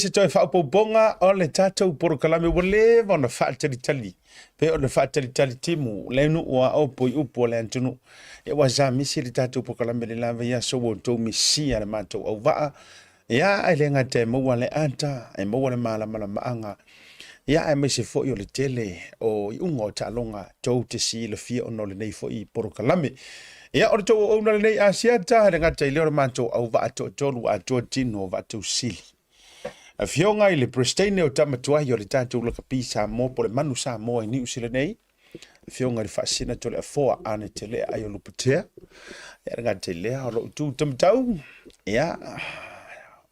Se toe faaopoopoga o le tatou polokalame ua leva ona faatalitali pe o le faatalitali timu le nuu a opo i upu o le atunuu. Ia ua sa misi le tatou polokalame le lava ia aso ua outou misia le matou auvaa. Ia e le gata e maua le ata, e maua le malamalamaaga, ia aemaise foi o le tele o iuga o taaloga tou te silafia ona o lenei foi polokalame. Ia o le tou auauna lenei Asiata, e le gata i lea o le matou auvaa toatolu atoa tino o Vaatausili. Afioga i le Peresetene o tama tuai o le tatou lakapi Samoa po o le Manu Samoa i Niu Sila nei, Afioga i le Faasina Toleafoa Ane Telea Aio Lupatea. Ia le gata i lea o lou tu tamatau, ia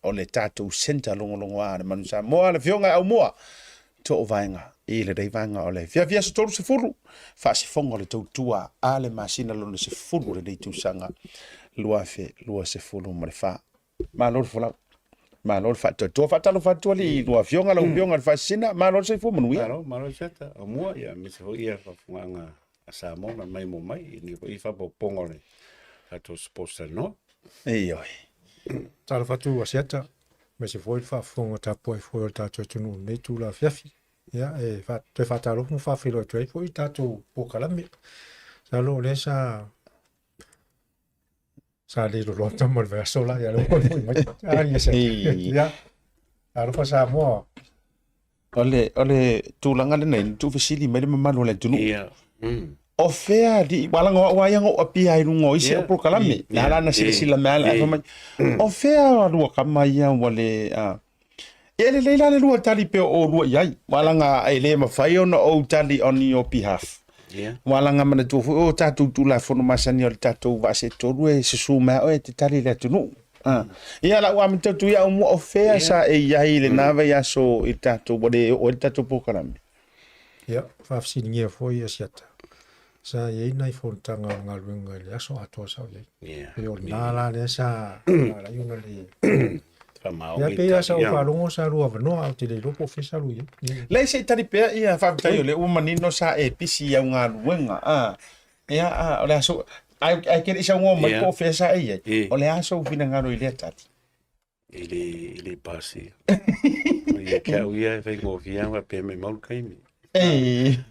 o le tatou centre logologoa a le Manu Samoa, le Afioga i Aumua Toovaega i lenei vaega o le afiafi aso 30, faasifoga o le tautua a le masina lona 10 o lenei tausaga 2024. Malo le folau. Malo le faatoatoa. Faatalofa atu alii i lua afioga, lau afioga i le Faasisina. Malo le soifua manuia. Malo, malo Siata. O mua, ia, aemaise foi ia faafofogaaga a Samoa na mai mo mai, i lenei foi faaopoopoga o le tatou Sports Talanoa. Ioe. Talofa atu Asiata, aemaise foi le faafofoga tapuai foi o le tatou atunuu i lenei itula afiafi. Ia, e toe faatalofa ma faafeiloai atu ai foi i tatou polokalame. Masalo o lea sa sa le loloa tama o le vaiaso la, ia lea ua foi mai. Ah, ia se. Ia. Alofa Samoa. O le tulaga lenei, na tuufesili mai le mamalu o le atunuu. Ia. O fea alii, ua laga o au lava ia na ou apia ai i luga o isi au polokalame. Le ala na silasila mai ala, fai mai, o fea lua kama ia ua le, a. Ia e lelei la le lua tali pea o oulua i ai, ua laga e le mafai ona ou tali on your behalf. Ua laga manatua foi o tatou Tulafono masani o le tatou vaa seetolu e susu mai lava oe e te tali i le atunuu. Ia la ua amata atu ia au mua o fea sa e i ai i lena vaiaso i le tatou ua le oo ai le tatou polokalame. Ia, faafesiligia foi Asiata, sa i ai nai fonotaga o le galuega i le aso atoa sa ou i ai. Pei o lena la lea sa ala ai ona le... Ia, pei lava sa ou faalogo sa lua avanoa, ae ou te le iloa po o fea sa lua i ai. Leai, se i tali pea, ia, faafetai o lea ua manino sa e pisi i au galuega. Ia, o le aso, ae e te le i saunoa mai po o fea sa e i ai. O le a sou finagalo i lea tali? E le pasia. Ia te au ia e faigofie lava faapea mai mau le taimi.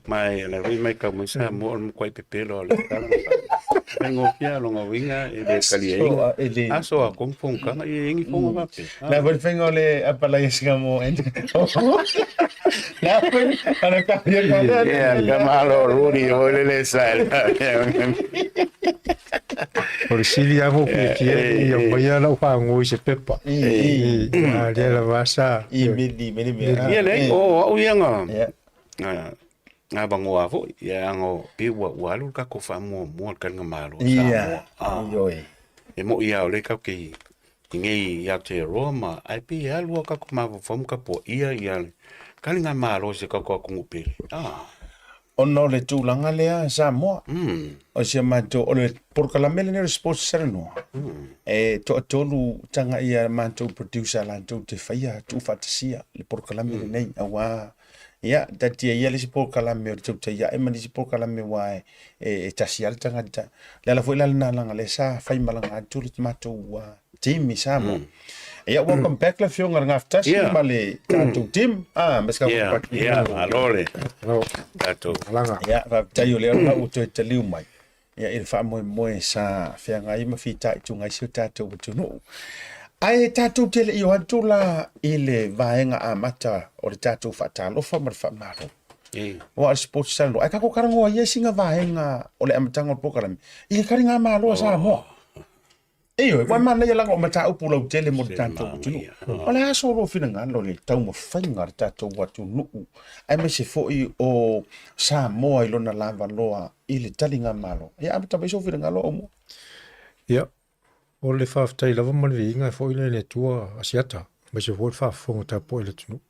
Ma o la foi matau mai Samoa o le matuai pepelo o le tala na fai. Faigofie lava lona uiga e le taliaina. Aso a tonu fonotaga ia e i ai ni fono faapea. Le a foi le faiga o le apalai a Singapore. Le a foi ana ka ia ka lea. Ia, ka malo ruri o le le sa. O le sili lava o fiafia ia aumaia lau fagogo i se pepa. A lea lava sa. I mili mili mea. Ia leai, o au ia na na avanoa foi. Ia ano pei ua alu le tatou faamuamua i le taligamalo a Samoa. Ioe. E moi lava o lea tatou te i nei i Aotearoa ma ae pei e alu lava tatou mafaufau ma tapuaia ia le taligamalo a si o tatou atunuu pele. Ona o le tulaga lea Samoa, o si a matou, o le polokalame lenei o le Sports Talanoa, e toatolu taga ia matou producer latou te faia tuufaatasia le polokalame lenei, aua ia taatia ia le isi polokalame o le tautai ae ma le isi polokalame aua e tasi lava le tagata. O le ala foi la lena leaga o lea sa faimalaga atu le matou team i Samoa. Ia, welcome back le Afioga i le Gafatasi ma le tatou team. Ah, ma se Ia, malo le tatou. Ia, faafetai o lea la ua toe taliu mai. Ia, i le faamoemoe sa feagai ma fitaituga ai si o tatou atunuu. Ae tatou te le i o atu la i le vaega amata o le tatou faatalofa ma le faamalo. Aua o le Sports Talanoa. Ae tatou talanoa ia sina vaega o le amataga o le polokalame i le taligamalo a Samoa. Ioe, ua manaia leaga o mataupu lautele mo le tatou atunuu. O le a so lou finagalo i le taumafaiga a le tatou atunuu, aemaise foi o Samoa i lona lavaloa i le taligamalo. Ia amata mai sou finagalo Aumua. Ia, o le faafetai lava ma le viiga e foi lea i le Atua Asiata, aemaise foi le faafofoga tapuai a le atunuu.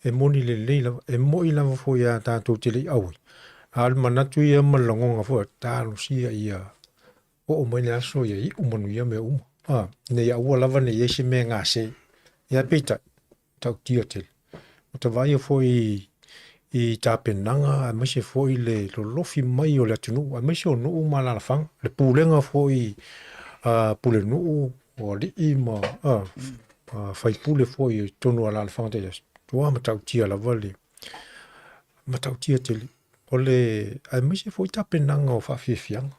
E moni lelei lava, e moi lava foi ia tatou te le i auai, a o le manatu ia ma le lagona foi, talosia ia Oo mai le aso ia iu manuia mea uma. A, ina ia aua lava ne i ai se mea e gase. Ia peitai, tautia tele. Ua ta vaaia foi i tapenaga aemaise foi le lolofi mai o le atunuu, aemaise o nuu ma alaalafaga, le pulega foi a pulenuu, o alii ma a, Faipule foi i totonu o alaalafaga taitasi, ua matautia lava le matautia tele. O le aemaise foi tapenaga o faafiafiaga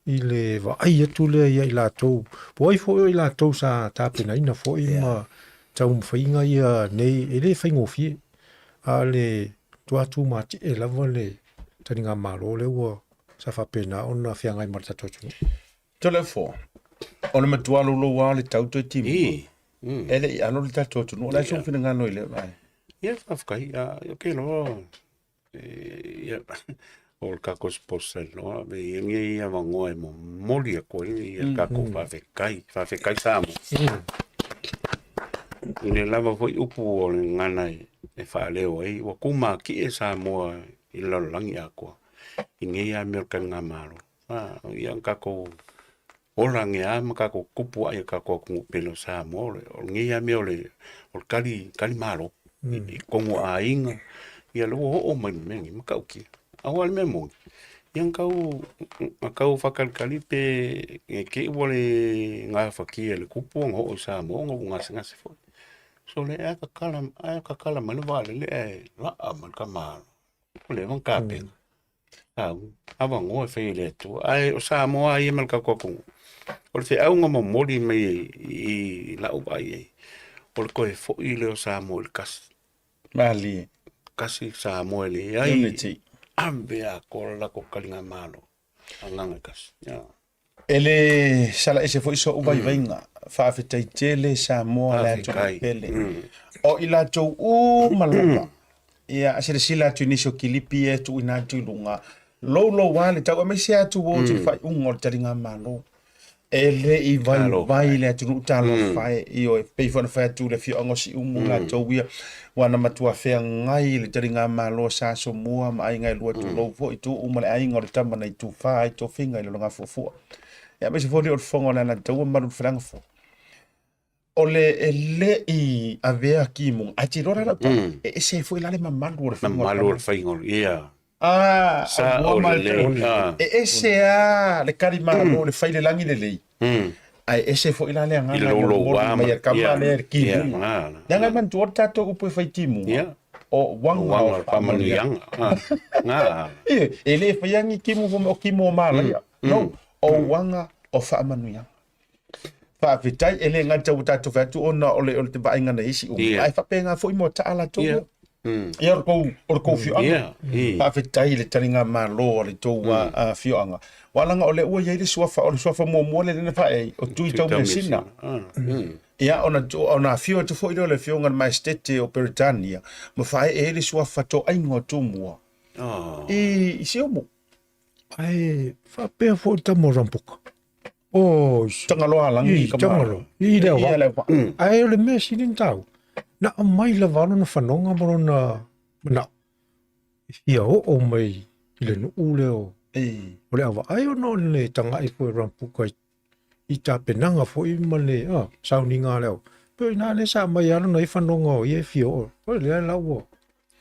i le vaai atu lea ia i latou, po o ai foi o i latou sa tapenaina foi ma taumafaiga ia nei, e le faigofie. A o le matua tumatie lava le taligamalo lea ua sa faapena ona feagai ma le tatou atunuu. Toleafoa, o le matua loulou lava o le tau toe timu. E le i alo le tatou atunuu. O le a sou finagalo i lea vaega? Ia, faafetai. Ia, ok loa. Ia, o le tatou sponsor loa, e i ai nei avanoa e momoli atu ai ia tatou faafetai, faafetai Samoa. I le lava foi upu o le gagana e faaleo ai, ua tumatie Samoa i le lalolagi atoa i nei lava mea o le taligamalo. Ia tatou ola ane lava ma tatou tupu ae i le tatou atunuu pele o Samoa, o lenei lava mea o le tali malo i totonu o aiga, ia lea ua oo mai i le mea lenei, e matautia. Aua o le mea moni, ia na tau faatalitali pe ne i te i ua le gafatia e le tupu ona oo i Samoa ona ua gasegase foi. Sole, ae tatala mai le vaalele ae laa mai le tama ua leva ona tapena. Avanoa e fai e le Atua. Ae o Samoa lava ia ma le tatou atunuu, o le feau na momoli mai i lau vaai i ai, o le toe foi lea o Samoa i le tasi. Malie. Tasi Samoa e leai. Unity. Ave atoa le latou taligamalo, agaga e tasi. Yeah. E le sala ese foi so'u vaivaiga, faafetai tele Samoa le atunuu pele. O i latou uma lava, ia silasila atu i nisi o kilipi ia e tuuina atu i luga, loulou lava le tau, aemaise lava towards le faaiuga o le taligamalo. E le i vaivai le atunuu talofa e, ioe, pei foi ona fai atu le afioaga o Siumu latou ia, ua na matua feagai le taligamalo a Sa Asomua ma aiga e lua tulou foi, Tuuu ma le aiga o le tama na itufa ai tofiga i Lalogafuafua. Ia aemaise foi o le fofoga o le Alataua ma Malualufaleagafua. O le e le i avea kimuga, ae te iloa la lau tala, e ese ai foi la le mamalu o le faiga o le Mamalu o le faiga o le, ia. Ah, Sa ua o ma lelei. Ah. E ese lava le kali malo, le fai le lagi lelei. Ae ese foi la le I agaga le loulou momoli lava mai a le kama ia, lea i le ia, kimuga. na, na. Leaga e manatua le tatou upu e fai timuga, Ia. o waga O waga o o faamanuiaga. Ah, na. Ioe, e le faia ni kimu o kimu o malaia. No, o waga o faamanuiaga. Faafetai, e le gata ua tatou fai atu ona o le o le vaaiga na isi uma, Ia. ae faapena foi mo taa latou. Ia. ia. Ia, o le tou, o le tou afioaga. Ia. I. Faafetai i le taligamalo a le tou afioaga. Aua leaga o lea ua i ai le suafa, o le suafa muamua lea na faaee ai, o Tui Taumeasina. Ah. Ia, ona, ona afio atu foi lea o le afioga i le Maestete o Peretania, ma faaee ai le suafa toaiga o Tumua Oh. i Siumu. Ae faapea foi le tama o Rambuka. Oi, Tagaloa Alagi i Tagaloa, i le Ia le auvaa. Ae o le mea sili ona taua, na aumai lava lona fanoga ma lona manao e fia oo mai i le nuu lea o o le auvaa. Ai ona o le tagai foi o Rambuka i tapenaga foi ma le sauniga a le auvaa. Pei o i ina lea sa aumai ai lona ia fanoga o ia e fia oo. O lea la ua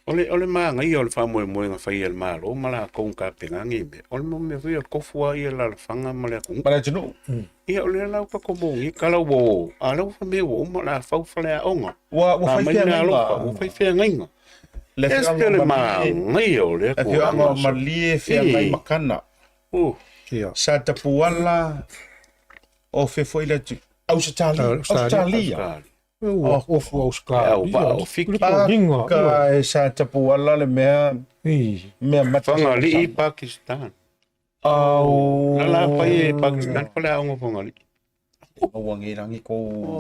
O le, o le manaia o le faamoemoe na fai e le Malo ma latou na tapena nei mea, o le mea foi o le tofu lava ia alaalafaga ma le atunuu. Ma le atunuu. Ia o lea la ua tatou maua nei tala ua o, a o lea ua fai mai ua uma o le a fau faleaoga. Ua A fai mai mea alofa, feagaiga. ua fai feagaiga. Le Ese afioaga le o Malie. manaia o lea Afioaga o tulaga. Malie feagai Ii. makana. Ia. Sa Tapuala, o fea foi le atu, Ausetalia. Australia. Australia. Ua ofu Australia. Au vaa o Fiti. Paka. Ka e sa Tapuala le mea, mea mata. Fagalii Pakistan. Au. La la fai e Pakistan faleaoga Fagalii. Ua nge rangi ko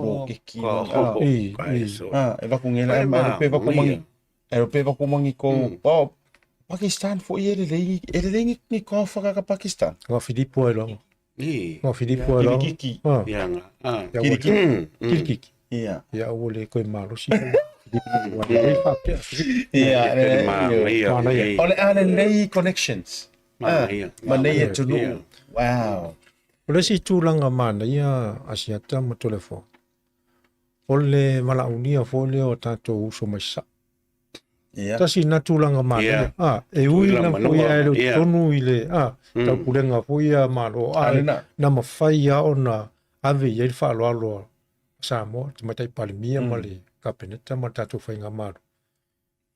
lo keki. Ka I, ka i. e so. Ah, e vaku nge la Fai ma ma, pe vaku mangi. ia. E pe vaku mangi ko. Oh, Pakistan foi e lelei, e lelei ni ni ko whakaka Pakistan. Ngā Filipo e longa. I. Ngā Filipo e longa. Kirikiki. Ah, Ia nga. Ah. ia ua- Kirikiki. Kirikiki. Ia. Ia ua le koe malosi. Filipo ua le faapea. Ia, Le manaia. Manaia. I. O le a lelei connections. Manaia. Ma nei Manaia. atunuu. Wow. O le isi tulaga manaia Asiata ma Toleafoa, o le valaaulia foi lea o tatou uso mai Sasae. Ia. Tasi lena tulaga manaia. Ah, e ui Tuila lava manoa. foi ia e le o Ia. totonu i le taupulega foi ia Malo, A ae lena. na mafai lava ona ave i ai le faaaloalo a Samoa, le Tamaitai Palemia ma le Kapeneta ma le tatou Faigamalo,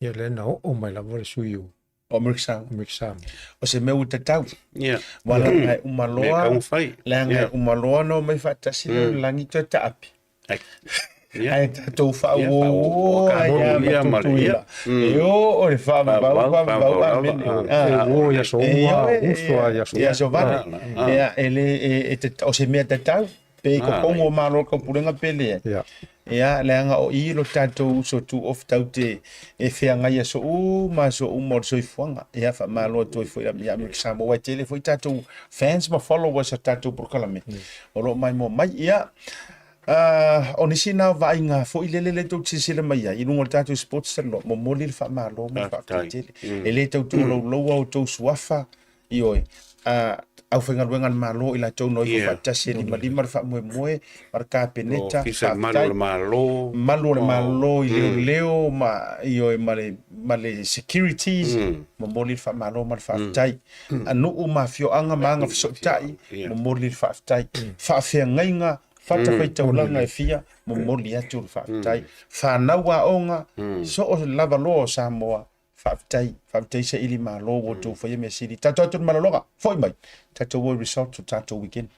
ia lea na oo mai lava le sui o O Amerika Samoa. Amerika Samoa. O se mea ua tatau. Ia. Ua leaga e uma Mea loa, taumafai. leaga e Ia. uma loa ona omai faatasi le lalolagi toe taape. Ai. Ia. Ae tatou Ia, faauouo faauouo ai ka lava ia ma ma le- Tutuila. ia. E oo le faavavau, Faavavau, faavavau, faavavau amene. lava. Ah. E uo i aso E uma, oe, uso lava i aso i aso vale. Ah, ah. Ia, e le, e, e o se mea tatau, pe i Ah, kokogo o Malo o le Taupulega pe leai. Ia. Ia, leaga o i lo tatou uso tuofe tatou te e feagai aso uma aso uma o le soifuaga. Ia, faamalo atu ai foi ia Amerika Samoa, aua e tele foi tatou fans ma followers a tatou polokalame o lo o maimoa mai. Ia, o nisi na o vaaiga foi lele lea tou te silasila mai ai i luga o le tatou sports talanoa, momoli le faamalo ma le faafetai tele. E le tau tuulaulaua outou suafa, Ioe, a aufaigaluega a le Malo i latou na o ifo faatasi e limalima le faamoemoe ma le Kapeneta, Ofisa malu o le Malo, malu o le Malo i leoleo ma, ioe, ma le, ma le securities, momoli le faamalo ma le faafetai. A nuu ma afioaga ma agafesootai, momoli le faafetai. Faafeagaiga, fatafaitaulaga e fia, momoli atu le faafetai. Fanau aoga, so o lava loa o Samoa, Faafetai, faafetai saili malo ua outou faia mea sili. Tatou atu i le malologa, foi mai. Tatou o i resort o tatou weekend.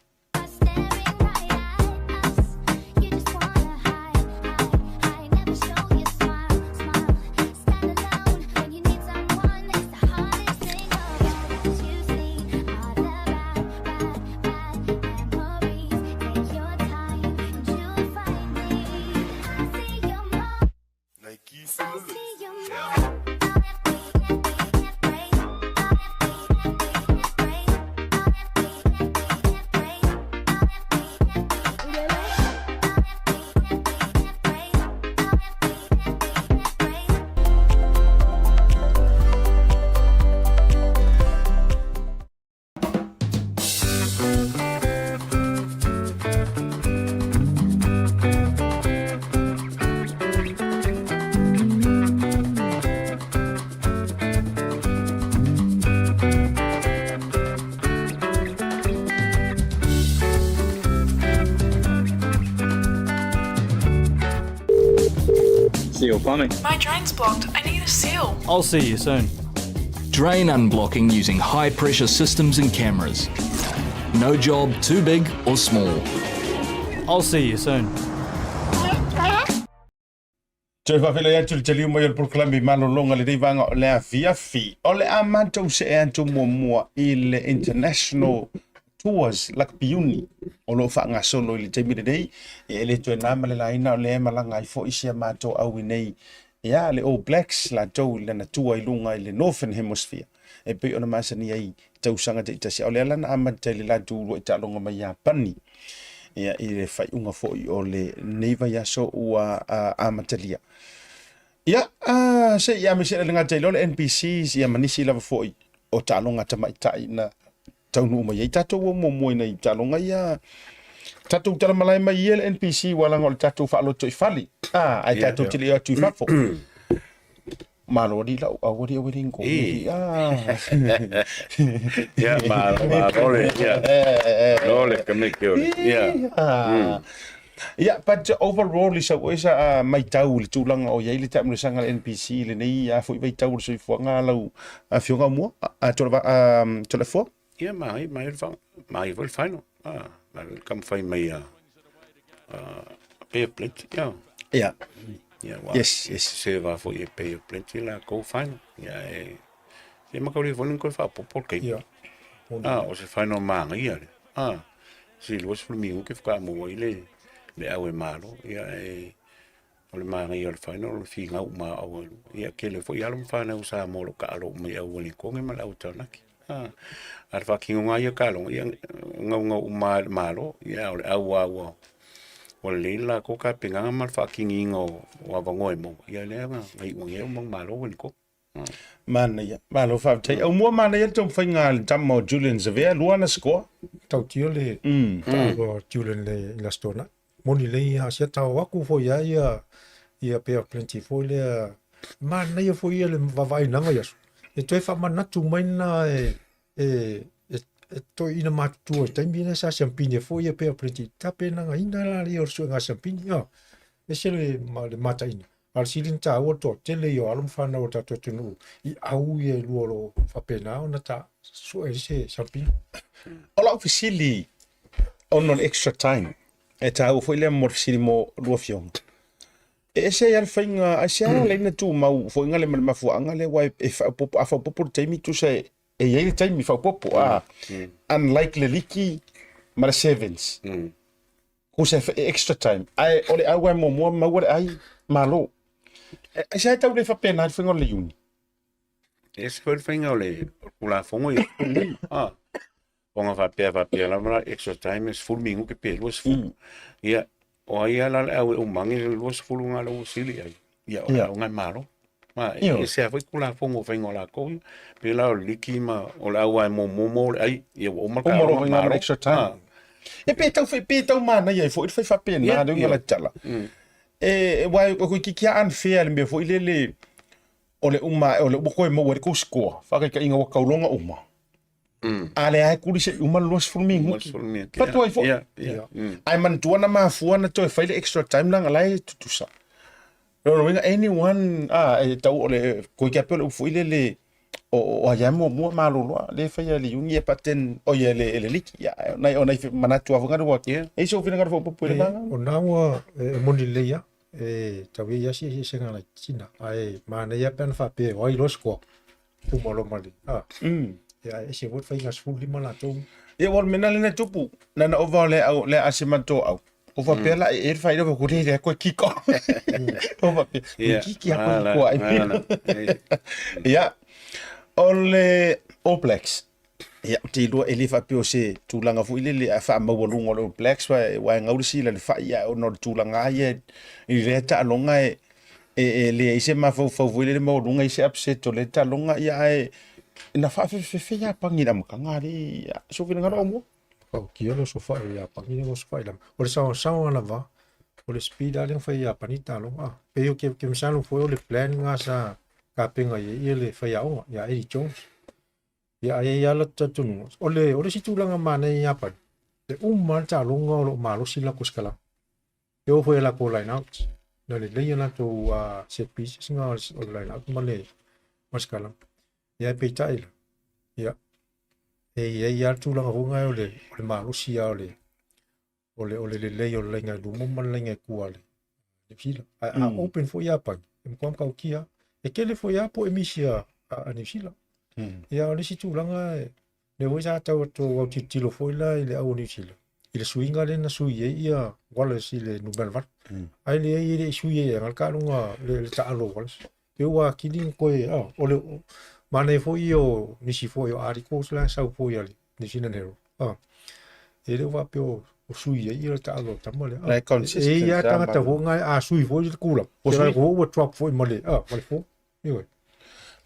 Seal plumbing. My drain's blocked. I need a seal. I'll see you soon. Drain unblocking using high pressure systems and cameras. No job too big or small. I'll see you soon. Toe faafeiloai atu i le taliu mai o le polokalame i malologa lenei vaega o le afiafi. O le a matou see atu muamua i le International Tours Lakapiuni o lo o faagasolo i le taimi lenei. E le toe na ma le laina o lea e malaga ai foi si a matou au i nei ia le All Blacks latou i lana tua i luga i le Northern Hemisphere e pei ona masani ai tausaga taitasi. A o lea la na amata i le latou uluai taaloga mai Iapani ia, i le faaiuga foi o lenei vaiaso ua amatalia. Ia, se i aemaise le gata i le NPCs ia ma nisi lava foi o taaloga tamaitai na taunuu mai ai tatou ua muamua ina i taaloga ia tatou tala malae mai ia le NPC ua laga o le tatou faaloto i fale. Ah, ai tatou te le atu i fafo. Malo alii lau au alii au alii ngo. Ah. Ia, malo, malo le, ia. Lo le kameke ole. Ia. Ah. Ia, but overall i sau oe sa maitau i le tulaga o i ai le taamilosaga a le NPC i lenei a foi vaitau o le soifuaga lau afioga mua, a Toleafoa? Ia, mai, mai le fa, mai foi le final. Ah, mai le taumafai mai a Bay of Plenty, ia. Ia. Ia, wa. Yes, yes. Se va foi e Bay of Plenty la kou final. Ia, e, se makauli foi ni koe faapopo le taimi. Ia. Ah, o se final manaia le. Ah, se 20 minute faatoa maua ai le, le au e malo. Ia, e, o le manaia o le final o le finau uma o au e lua. Ia, tele foi alo ma fanau Samoa o lo o taalo uma i au Ueligitone ma le au Taranaki. A, a o le faatinoga lava ia o taaloga, ia, naunau uma lava i le Malo. Ia, a o le au lava ua, ua lelei le latou tapenaga ma le faatinoina o avanoa e maua, ia lea na iu ai nei ua manumalo Ueligitone. Manaia, malo faafetai. Aumua manaia le taumafaiga a le tama o Julian Savea, lua ana score. Tautia le taalo a Julian i le Aso Toonai. Moni lelei ia Asiata o aku foi ia ia ia Bay of Plenty foi lea. Manaia foi ia le vaavaainaga i aso. E toe faamanatu mai na e e e toeaina matutua i taimi lea sa siampini ai foi ia pei o Plenty tapenagaina la ia o le suega siampini a ese le ma le mataina. A o le sili ona taua le toatele ia o alo ma fanau o le tatou atunuu i au ia e lua o lo o faapena ona ta sue ai se siampini. O lau fesili ona o le extra time, e taua foi lea mo le fesili mo lua afioga. E ese ai lava le faiga, aisea la ina tumau foi le ma le mafuaaga lea aua e faaopoopo, a faaopoopo le taimi tusa e i ai le taimi faaopoopo, a unlike le liki ma le sevens. Tusa e extra time, ae o le au e muamua maua le ai, malo. Aisea e tau le faapena ai le faiga o le uni? E ese foi le faiga o le Tulafono ia 15, a. Ona faapea faapea lava la extra time e 10 minute pe 20. Ia, o ai lava la le au e umagi le 20 na la ua sili ai. Ia, o le auga e malo. Ma e ese lava foi Tulafono o faiga o latou ia. Pei la o le liki ma o le au lava e muamua maua le ai, ia ua uma le Uma loa malo. Extra time. E pe tau pe tau manaia ai foi le fai faapena le uiga o le tala. E aua e toeitiiti lava unfair le mea foi lele o le uma o le ua toe maua ai le tou score, faataitaiga ua tauloga uma. A lea e tuli se i uma le 20 minute. Fatu ai foi. Ae manatua na mafua na toe fai le extra time leaga la e tutusa. O lona uiga anyone a e tau o le toeitiiti lava pei o le upu foi lele o ai lava e muamua malolo lava lea e faia e le uni ia but then oi e le liki. Ia o nai manatu lava foi na ua e i ai sou finagalo faaopoopo i le vaega. O na ua e moni lelei lava e tau i ai lava si eseesega laitiiti na ae manaia pe ana faapea o ai loa score uma loa ma le a ia ae ese foi le faiga 15 latou. Ia ua o le mea lena e tupu na na ova o le au le a se matou au o faapea la e le faailoa ko le le koe kiko o faapea yeah. Kiki a koe kiko ai ia o le All Blacks ia ou te iloa e le faapea o se tulaga foi lele a faamaualuga o le All Blacks wa e gau le sila le fai ia ona o le tulaga ia i lea taaloga e e leai se mafaufau foi lele maualuga i se upset o lea taaloga ia ae na faafefefe Iapani i le amataga alii ia sou finagalo aumua. Tautia le oso fai Iapani le oso fai lama. O le saosaoga lava, o le speed lava lea na fai e Iapani taaloga. Ah, pei o ke, ke masalo foi o le plan lena sa tapena i ai ia le faiaoga ia Eddie Jones. Ia ae i ai lava le talitonuga, o le, o le isi tulaga manaia i Iapani, e uma lava le taaloga o lo o malosi latou sikalama. E oo foi i latou line out, na lelei a latou set pieces na o le line out ma le ma le scrum. Ia peitai la, ia e i ai lava le tulaga foi lena o le o le malosi lava o le o le o le lelei o le laina i luma ma le laina i tua o le Niu Sila. Ae a open foi Iapani, e matua matautia lava. E tele foi lava po'e misi a Niu Sila. Ia o le isi tulaga e Lea foi sa tau atu au tilotilo foi la i le au o Niu Sila, i le suiga lea na sui ai ia Wallace i le numera 8. Ae leai e le i sui ai le taaloga le, le taalo o Wallace. E ua atili na toe, ah, o le manaia foi ia o nisi foi o articles la e sau foi a le New Zealand Herald. Ah, e le o faapea o, o sui ai ia le taalo o le tama lea. Ah, e i ai lava tagata foi na a sui foi le tulaga, Ua sui. ua drop foi ma le, ah, ma le form. Ioe.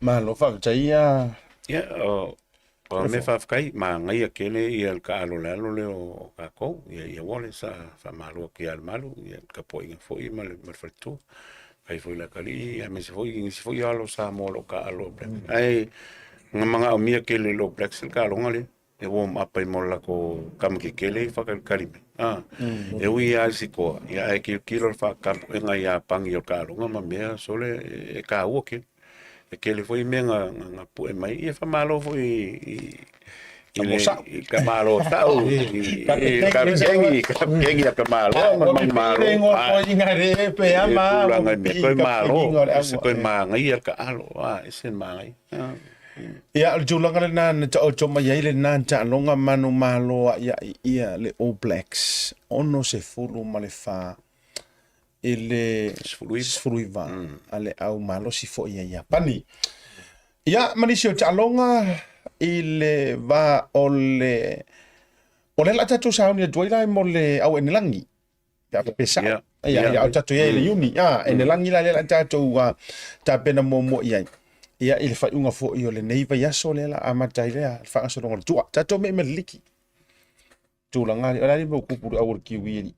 Malo faafetai ia. Ia, o, o mea faafetai, manaia tele ia le taalo i le alo lea o tatou, ia, ia Wallace, a faamalo atu ia Lemalu, ia le tapuaiga foi ma le, ma le faletua. Faafetai foi i le atalii, aemaise foi nisi foi alo o Samoa o lo o taalo All Blacks. Ae na manaomia tele e le All Blacks le taaloga lea. e warm up ai mo le latou tama kekele i whakalitali mai. Ah, e ui lava i sikoa, ia ae kilokilo le whakatapuega i Iapani o le taaloga ma mea sole e taua tele. E tele foi mea na, na, na pue mai, ia whamalo foi i, i le, i ka malo sa'u, i, i ka kengi, ka kengi a ka malo, ma mai malo. E tulaga i mea, koe malo, ese koe māngai a ka alo, a, ese māngai. Ah. Ia, o le tulaga lena na taoto mai ai lena taaloga manumalo a'ia'i ia le All Blacks 64 i le 19 a le au malosi foi a Iapani. Ia, ma nisi o taaloga i le va o le o lea la tatou sauni atu ai la mo le au enelagi Pe a faapea sao. Ia, ia, o tatou i ai i le Iuni. A, e le lagi la lea la tatou tapena muamua i ai. Ia, i le faaiuga foi o lenei vaiaso lea la amata ai lea le faagasologa o le tua. Tatou me'i ma le liki. Tulaga o le a le mea ua tupu i le au o le kiwi alii.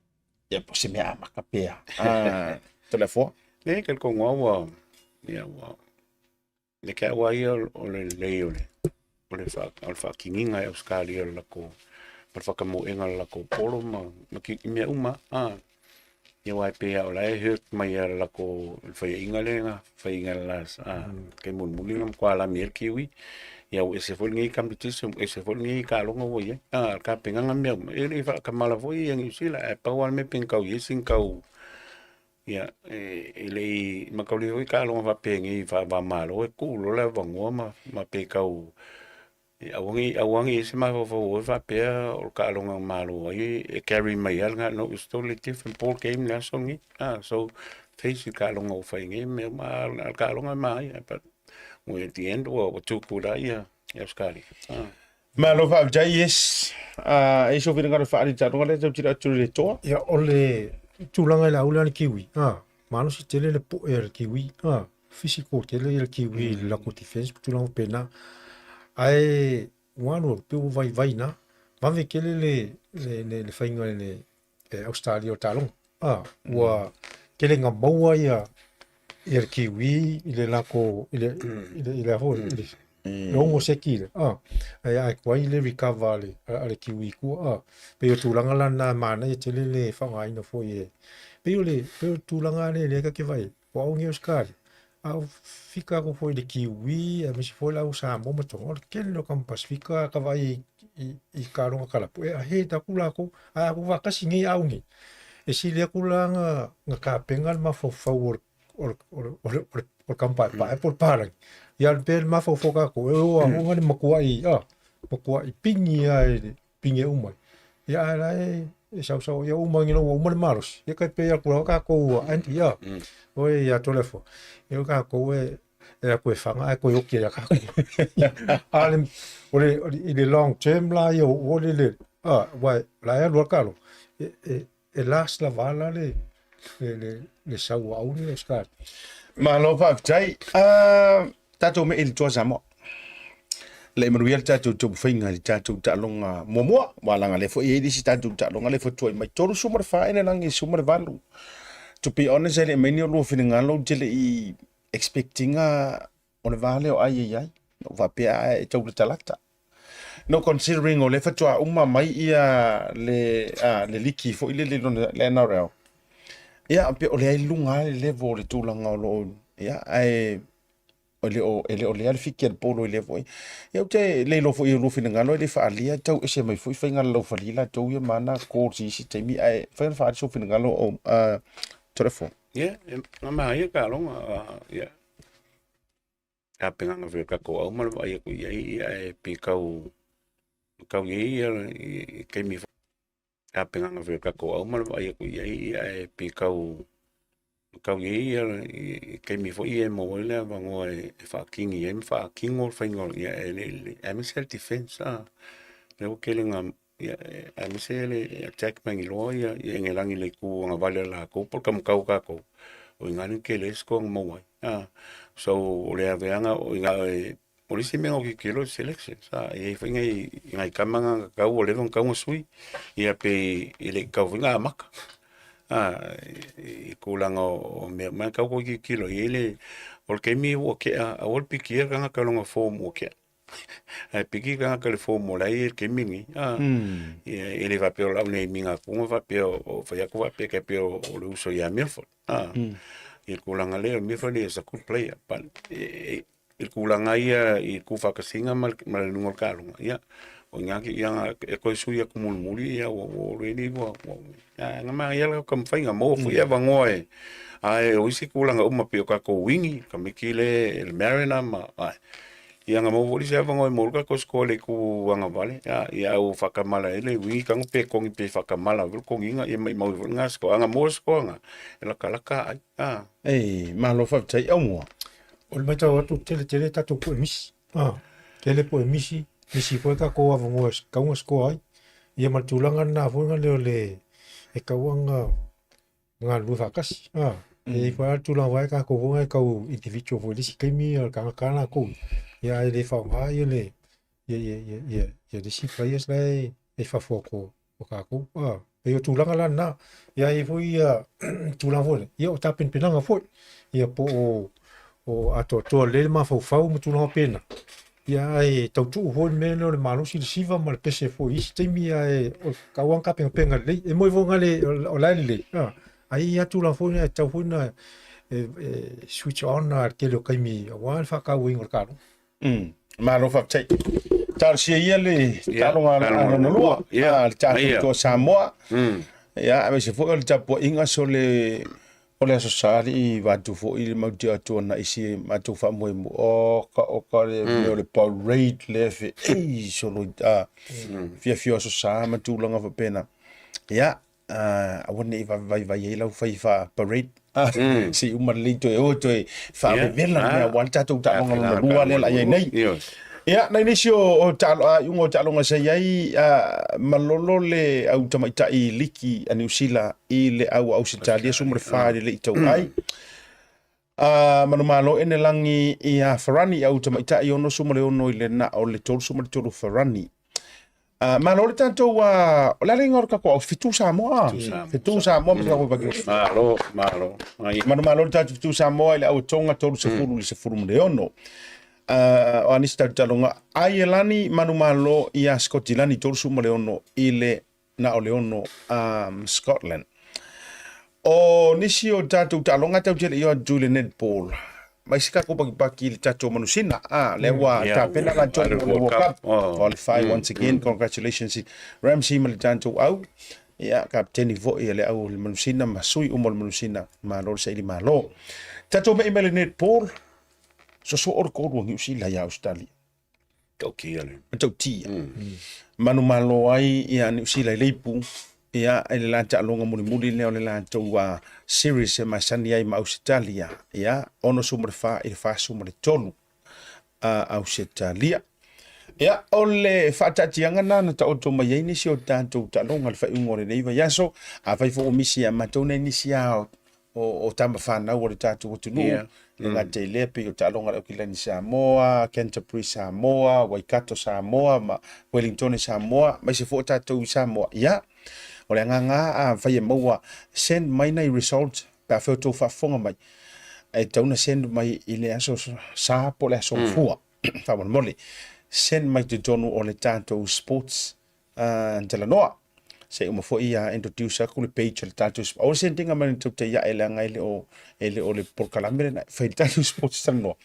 Ia, po o se mea amata pea. Ah, Toleafoa. Le, talitonu lava ua, ia, ua, le te au lava ia o le lelei o le, o le o le faatiniga e Ausetalia o le latou ma le fakamoega o le latou polo ma ma mea uma a. Ia aua e pei lava o la e hurt mai lava i le latou i le faiaina lea na faiaina i le last taimi mulimuli na matua lami ai le Kiwi. Ia ua ese foi lenei competition, ua ese foi lenei taaloga ua i ai. A, o le tapenaga mea uma, e le i faatamala foi ia Niu Sila, ae pau lava le mea pei ona tau i ai sina tau, ia, e le i mataulia foi taaloga faapenei faava-o-Malo e tuu loa le avanoa ma pei tau Aua ne i, aua ne i i ai se mafaufau oi faapea o le taaloga na malo ai e carry mai lava lena, no it's totally different ball game le aso lenei. Ah, so face i le taaloga ua fai nei mea uma, a o le taaloga e manaia, but at the end ua tupu la ia Ausetalia. Ah. Malo faafetai, yes. Ah, e iso finagalo faali i le taaloga lea, tautino atu i le toa. Ia, o le tulaga i le aula a le Kiwi, ah, malosi tele le po'e a le Kiwi, ah, physical tele le Kiwi i le latou defense ma tulaga faapena. Ae ua alu alu pei ua vaivai i ina. Vave tele le le le le faiga i le Ausetalia o taaloga. Ah, ua tele ina maua ia ia le Kiwi i le latou i le i le i le a foi i le le ogo seki le ah ae ae tuai le recover a le a le Kiwi i tua ah. Pei o tulaga la na e manaia tele le faaaogaina foi e pei o le pei o le tulaga lea lea ta te vaai ai. O au nei o Australia, a o fika aku foi i le Kiwi, aemaise foi le au Samoa ma Tonga, o le tele o tama Pasifika ka vaai i, i taaloga kalapu, e ahe taku lakou, ae a tuufaatasi nei au nei, e sili atu la na, na tapena le mafaufau o le, o le, o le, o le, o le, o le tama paepae po o le palagi. Ia pe le mafaufau o tatou, e o a le matuai, a, matuai pigi lava i le, pinge uma. Ia ae la e e sausau ia uma ngi ua uma le malosi. Ia kai pe aku la kākou a Andy ia. Oi ia Toleafoa. Ia o kākou e e aku e whanga ai koe oki ia kākou. A le o le i le long term la ia o le le a wai la e alu kalo. E e e last lava la le le le le sau au ni o Scott. Malo faafetai. Uh, tatou me i le toa Samoa. Le manuia le tatou taumafaiga i le tatou taaloga muamua, ua laga lea foi e i ai le isi tatou taaloga lea faatoa mai 34 ina lagi 18. To be honest, e le i mai ni o lua finagalo ou te le i expect ina o le va lea o ai ai ai. Na ou faapea a e tau latalata. No considering o lea faatoa uma mai ia le, le liki foi lele i lona, le NRL. Ia, pe o lea i luga lava le level o le tulaga o lo o, ia, ae e le o, e le o lea le fiki a le polo i lea foi. Ia ou te le iloa foi i lua finagalo e le faaalia, tau ese mai foi faiga laufali latou ia ma ana calls i isi taimi, ae fai ona faaali sou finagalo o Toleafoa. Ia, e manaia taaloga, ia, tapenaga foi o tatou au ma le vaai atu i ai, ia, e pei tau, tau i ai ia i taimi foi, tapenaga foi o tatou au ma le vaai atu i ai, ia, e pei tau, tau i ai ia i taimi foi ia e maua ai le avanoa e faatini ai ma faatino le faiga o, ia, e le, aemaise le defense, a, lea ua tele ina Ia, aemaise le attack mai loa ia Engelani i le itu agavale a latou po o le taumatau a tatou, o i ina le tele ai score na maua ai. So, o le aveaga, o i ina, o le isi mea na ou tilotilo o le selection, sa i ai foi nai, nai tama na na tatau ua leva ona tatau ona sui, ia pe e le i tatau foi ona amata. I tulaga o mea uma, e tatau foi tilotilo i ai le, o le taimi ua tea, aua le pikia le tagata i lona form ua tea. Ae piki le tagata i le form o la e i ai i le taimi lenei. Ia, e le faapea o lau nei miga atuga faapea o fai atu faapea e pei o le uso ia Milford. I le tulaga lea, o Milford is a good player, but i le tulaga ia i le tuufaatasiga ma le luga o le taaloga, ia, o i ina e toe sui atu mulimuli, ia ua already ua, ae na manaia lava taumafaiga, maua foi avanoa e, ae o isi tulaga uma pei o tatou wingi, tamaiti le Mariner ma, ae, ia na maua foi le isi avanoa e maua ai le tatou score i le itu agavale, ia ae ua faatamala ai le wingi tago pe togi pe faatamala foi le togiga, ia maumau ai foi lena score. A na maua le score lena, e latalata ai. Ei, malo faafetai. Aumua. O le matau atu, tele tele tatou po'e misi. Ah, tele po'e misi, misi foi tatou avanoa e tatau ona score ai. Ia ma le tulaga lena foi lea o le e tatau ona galulue faatasi. Ah, e i ai foi lava le tulaga foi lea tatou foi e tau individual foi i le isi taimi o le tagata lava latou. Ia ae le faaaoga ia le ia ia ia ia ia le isi players la e i fafo atu o tatou. Ah, pei o tulaga la lena. Ia e i ai foi ia tulaga foi lea, ia o tapenapenaga foi. Ia po o o atoatoa lelei le mafaufau ma tulaga faapena. Ia ae tautuu foi le mea lea o le malosi le siva ma le pese foi i isi taimi ae o le tau lava na tapenapena lelei. E moni foi na le o la e lelei, ae i ai lava tulaga foi ia e tatau foi ona e switch on lava i le tele o taimi aua le faatauaina o le taaloga. Malo faafetai. Talosia ia le taaloga lona lua, le tatou Toa Samoa. Ia, aemaise foi o le tapuaiga so le o le Aso Sa alii vaeatu foi le mautioa atu ana isi matou faamoemoe oka oka le mea o le parade lea feei solo a fiafia o Aso Sa ma tulaga faapena. Ia, aua ne i vaivai ai lau fai faa parade se i uma lelei toe o toe faavevela le mea aua le tatou taaloga lona lua lea o le a i ai nei. Ia, nai nisi o taalo, iuga o taaloga sa i ai, malolo le au tamaitai liki a Niu Sila i le au a Ausetalia 14 i le lei tauai. Manumalo Enelagi ia Farani au tamaitai 66 i le na o le 33 Farani. Malo le tatou, o le a le igoa o le tatou au Fitu Samoa. Fitu Samoa ma se tatou vaki. Malo, malo. Manumalo le tatou Fitu Samoa i le au Tonga 30 i le 16. O a nisi talotaloga, Aielani manumalo ia Sikotilani 36 i le na o le 6 Scotland. O nisi o tatou taaloga tatou te le i o atu i le netball, ma isi tatou pakipaki i le tatou manusina, lea ua tapena latou mo le World Cup, qualify once again, congratulations i Ramsey ma le tatou au, ia, kapiteni foi a le au o le manusina ma sui uma o le manusina, malo le saili malo. Tatou mei mai le netball, Soso o le tolu a Niu Sila ia Ausetalia. Matautia le. Matautia. Manumalo ai ia Niu Sila i le ipu, ia, i le la taaloga mulimuli lea o le latou series e masani ai ma Ausetalia, ia, 64 i le 43 a Ausetalia. Ia, o le faataatiaga lena na taoto mai ai nisi o tatou taaloga i le faaiuga o lenei vaiaso. Afai foi ua misi ia matou nai nisi lava o tama fanau a le tatou atunuu, e gata i lea pei o taaloga a le Aukilani Samoa, Canterbury Samoa, Waikato Samoa ma Wellingtone Samoa, aemaise foi o tatou i Samoa. Ia, o le agaga lava afai e maua, send mai nai results pe afai o outou faafofoga mai, e tatau ona send mai i le aso Sa po o le aso Gafua, faamolemole. Send mai totonu o le tatou sports talanoa. Se i uma foi ia introduce atu le page o le tatou o le send inga mai tou te iae leaga e le o e le o le polokalame lena e fai le tatou sports talanoa.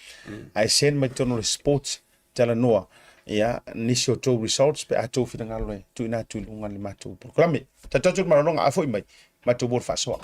Ae send mai totonu o le sports talanoa ia nisi o tou results pe a tou finagalo e tuuina atu i luga o le matou polokalame. Tatou atu i le malologa a foi mai matou mo le faasoa.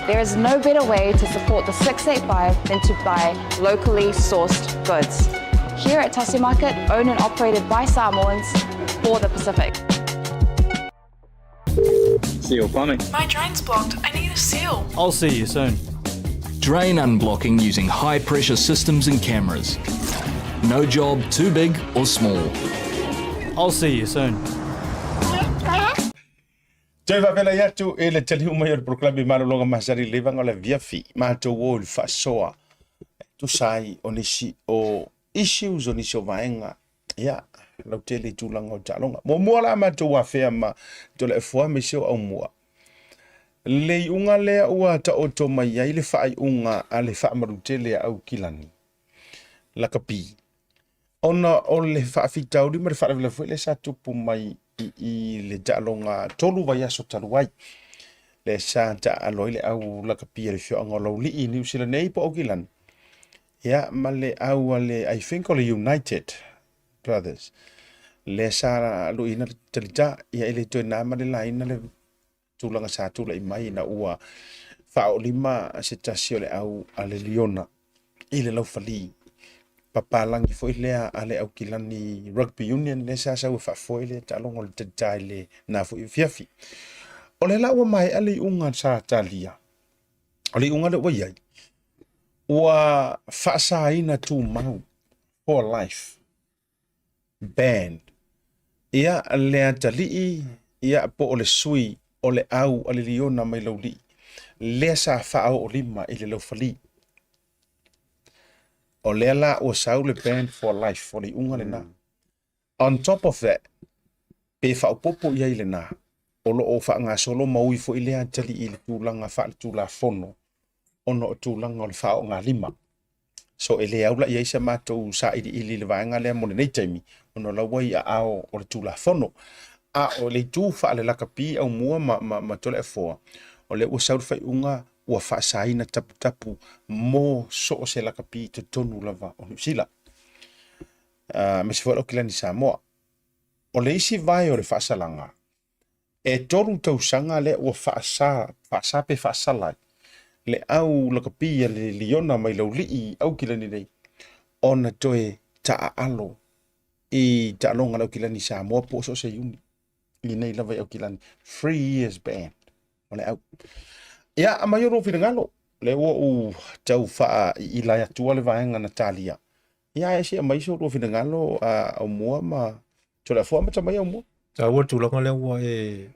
There is no better way to support the 685 than to buy locally sourced goods. Here at Tasi Market, owned and operated by Samoans for the Pacific. Seal plumbing. My drain's blocked. I need a seal. I'll see you soon. Drain unblocking using high pressure systems and cameras. No job too big or small. I'll see you soon. Toe faafeiloai atu i le taliu mai o le polokalame malologa masani i le vaega o le afiafi matou o i le faasoa e tusa ai o nisi o issues o nisi o vaega ia lautele i tulaga o taaloga. Muamua la matou afea ma Toleafoa aemaise o Aumua le iuga lea ua taoto mai ai le faaiuga a le faamalutele a Aukilani Lakapi Ona o le faafitauli ma le faalavelave foi lea sa tupu mai i le taaloga 3 vaiaso talu ai, lea sa taaalo ai le au lakapi a le afioaga o Laulii i Niu Sila nei po o Aukilani, ia ma le au a le, I think o le United Brothers, lea sa luiina le talita, ia e le toe na ma le laina le tulaga sa tulai mai ina ua faaolima se tasi o le au a le liona i le laufali. papalagi foi lea a le Aukilani Rugby Union lea sa sau e faafoe le taaloga o le Taitai i lena foi afiafi. O lea la ua maea le iuga sa talia, o le iuga lea ua i ai, ua faasaina tumau for life band ia le atalii ia po o le sui o le au a le liona mai Laulii lea sa faaoolima i le laufali. O lea la ua sau le band for life, o le iuga lena. On top of that, pe faaopoopo i ai lena, o lo o faagasolo ma ui foi lea atalii i le tulaga faaletulafono ona o tulaga o le faaoogalima. So e le au la i ai sa matou sailiili i le vaega lea mo lenei taimi, ona o la ua i aao o le Tulafono. A o le itu faalelakapi Aumua ma, ma, ma Toleafoa, o lea ua sau le faaiuga ua faasaina taputapu mo so o se lakapi i totonu lava o Niu Sila, aemaise foi o le Aukilani Samoa. O le isi vae o le faasalaga, E 3 tausaga lea ua faasa, faasa pe faasala ai le au lakapi a le liona mai Laulii i Aukilani nei ona toe taaalo i taaloga a le Aukilani i Samoa po o so o se iuni i nei lava i Aukilani. 3 years ban o le au. Ia, aumai o lou finagalo, lea ua ou tau faaiila atua le vaega na talia. Ia, ae se aumai so lua finagalo a Aumua ma Toleafoa, amata mai Aumua. Taua le tulaga lea ua e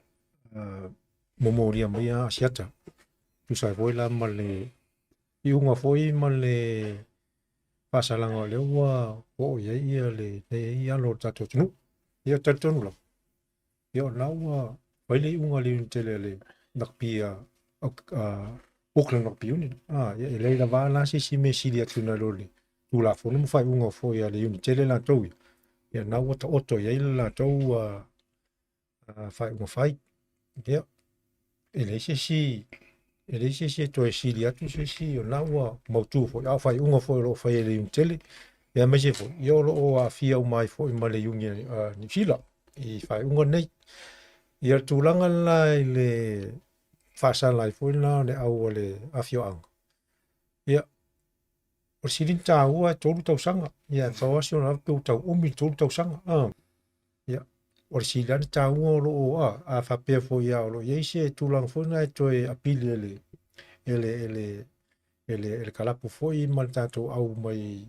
momolia mai a Asiata. Tusa ai foi la ma le iuga foi ma le faasalaga o lea ua oo i ai ia lenei alo o le tatou atunuu. Ia talitonu lava, ia o lena ua fai le iuga a le Iuni tele a le lakapi a Auckland Rugby Union. Ah, ia e leai lava la se isi mea sili atu nai lo le Tulafono ma faaiuga foi a le Iuni tele latou ia. Ia na ua taoto i ai le latou faaiuga fai. Ia, e leai se isi e leai se isi e toe sili atu se isi, o lena ua mautu foi, a o faaiuga foi o lo o faia e le Iuni tele, ia aemaise foi, ia o lo o aafia uma ai foi ma le Iuni a Niu Sila i faaiuga nei. Ia le tulaga la i le faasala ai foi lena o le au a le afioaga, ia, o le sili ona taua e 3 tausaga, ia e pau lava si ona lava pe ua tau umi le 3 tausaga. Ia, o le sili lava ona taua o lo o, a faapea foi lava o lo o i ai se tulaga foi lena e toe apili e le e le e le e le, e le kalapu foi ma le tatou au mai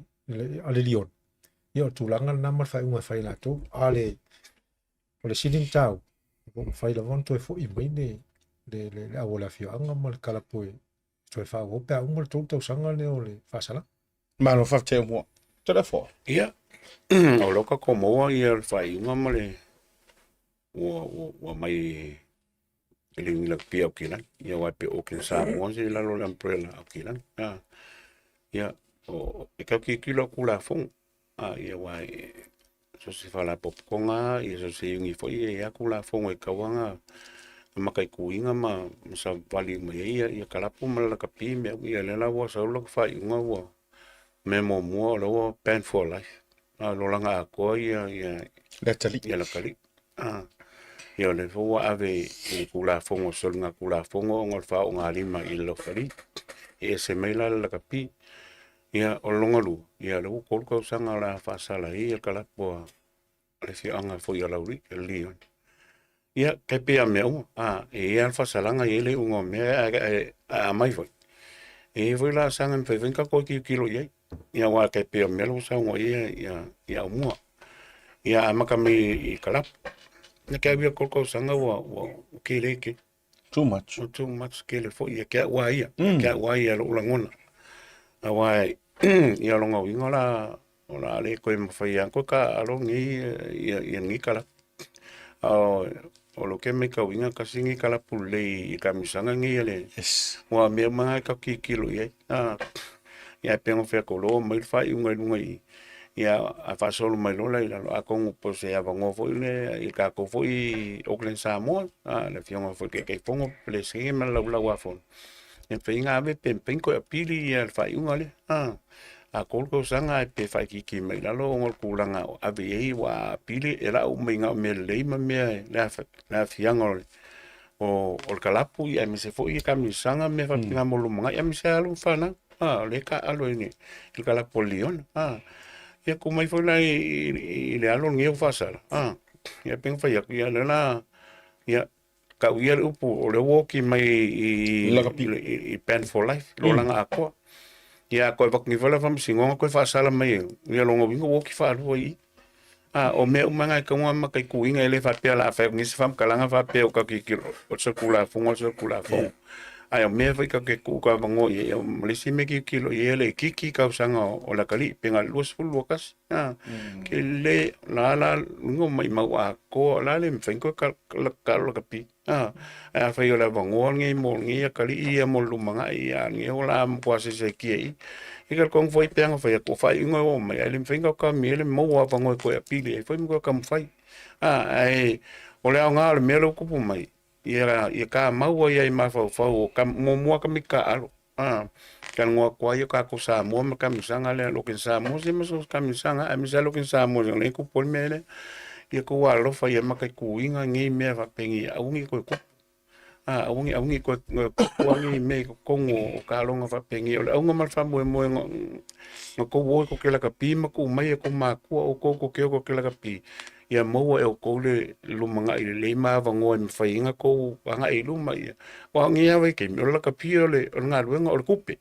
a le Liona, ia o le tulaga lena ma le faaiuga e fai e latou. A le o le sili ona taua, o lo o mafai lava ona toe foi mai le le le, le au a le afioaga ma le kalapu e toe faaauau pe a uma le 3 tausaga lea o le faasalaga. Malo faafetai Aumua. Toleafoa. Ia, o lea ua tatou maua ia le faaiuga ma le ua mai e le Iuni Lakapi Aukilani. Ia aua e pei o Auckland Samoa se i lalo o le umbrella Aukilani. Ia, o, e tau tilotilo atu Tulafono. Ia aua e so se faalapotopotoga lava, ia so se iuni foi e i ai Tulafono e tatau lava ona mataituina ma savali uma i ai ia kalapu ma le lakapi ma mea uma. Ia lea la ua sau lata faaiuga ua mea muamua o lea ua ban for life. A lolaga atoa ia Le atalii. Ia le atalii. Ia o lea foi ua ave i le Tulafono soligatulafono ona o le faaaogalima i le laufali. E ese mai la le lakapi. Ia, o le lona lua, ia o lea ua 3 tausaga o le a faasala ai le kalapu a le afioaga foi a Laulii, a Leon. Ia, tai pei lava o mea uma, e i ai lava le faasalaga, e i ai le iuga o mea, ae aumai foi, e i ai foi laasaga e mafai foi ona tatou tilotilo i ai. Ia aua tai pei o mea la ua saunoa i ai ia Aumua. Ia amata mai i kalapu. Ia te au ia 3 tausaga ua tele tele. Too much. Ua too much tele foi ia te au a ia. Te au a ia lou lagona. Aua ia lona uiga la o le a le toe mafai lava ona toe taaalo nei ia lenei kalapu. A o lou ke matauina tasi lenei kalapu lelei i kamisaga nei a le aua o mea uma na e tatou tilotilo i ai. Ia ae pei ona fai atu o lea ua aumai le faaiuga i luga i i, ia a faasolo mai loa la i lalo, atonu po o se avanoa foi lea i tatou foi Auckland Samoa, le afioga foi i le Taitaifono, Peresetene ma le Laulau-a-Fono, e mafai ona ave pe mafai ona toe apili le faaiuga lea. A 3 tausaga ae pe faaitiitia mai i lalo ona o le tulaga o ave i ai, aua a apili e lau uma mai na o mea lelei ma mea le aafiaga o le kalapu, aemaise foi kamisaga ma mea faapena mo le lumanai, aemaise lava alo ma fanau, o lea e taaalo i le kalapu o le liona. Ia ku mai foi la i le alo lenei au faasala, a, ia pei ona fai atu, ia lea la, ia, tau ia le upu, o lea ua oti mai i Lakapi. i Band for Life, le olaga atoa. Ia, a toe avatu nei foi la faamasinoga toe faasala mai e, ia lona uiga ua oti faalua i i. A, o mea uma na e tatau ona mataituina, e le faapea o le a fai atu nei se faamatalaga faapea o tatou tilotilo o se Tulafono o se Tulafono. Ae o mea foi tatou te tuu avanoa i ai, ma le isi mea e tilotilo i ai, e laitiiti tausaga o le atalii, pe na o le 20, 21. A, ke le, la la luga o maimau atoa, o le a le mafai ona toe talo lakapi. A, ae afai o le avanoa lenei mo lenei atalii ia mo le lumanai, ia a lenei o le a matua sesetia i i. Ia talitonu foi pei ona fai atu, o faaiuga e oo mai, ae le mafai ona tatou taomia le maua avanoa e toe apili ai foi ma toe taumafai. A, ae o le aoga o le mea lea ua tupu mai, ia tamau ai lava i mafaufau o muamua tamaiti taaalo. A, talanoa atu ai tatou Samoa ma taamilosaga lea, look in Samoa se ma so taamilosaga, aemaise lava look in Samoa o lea e tupu ai le mea lea. Ia outou alolofa ia mataituina nei mea faapenei, aua ne i toe tupu. A, aua ne, aua ne i toe tupu nei mea i totonu o taaloga faapenei. O le auga ma le faamoemoe na outou o ai tou te lakapi ma tuu mai e outou matua outou tou te o tou te lakapi, ia maua e outou le lumanai lelei ma avanoa e mafai ai ona outou agai i luma. Ia, aua o lenei lava vaitaimi, o le lakapia o le galuega o le tupe.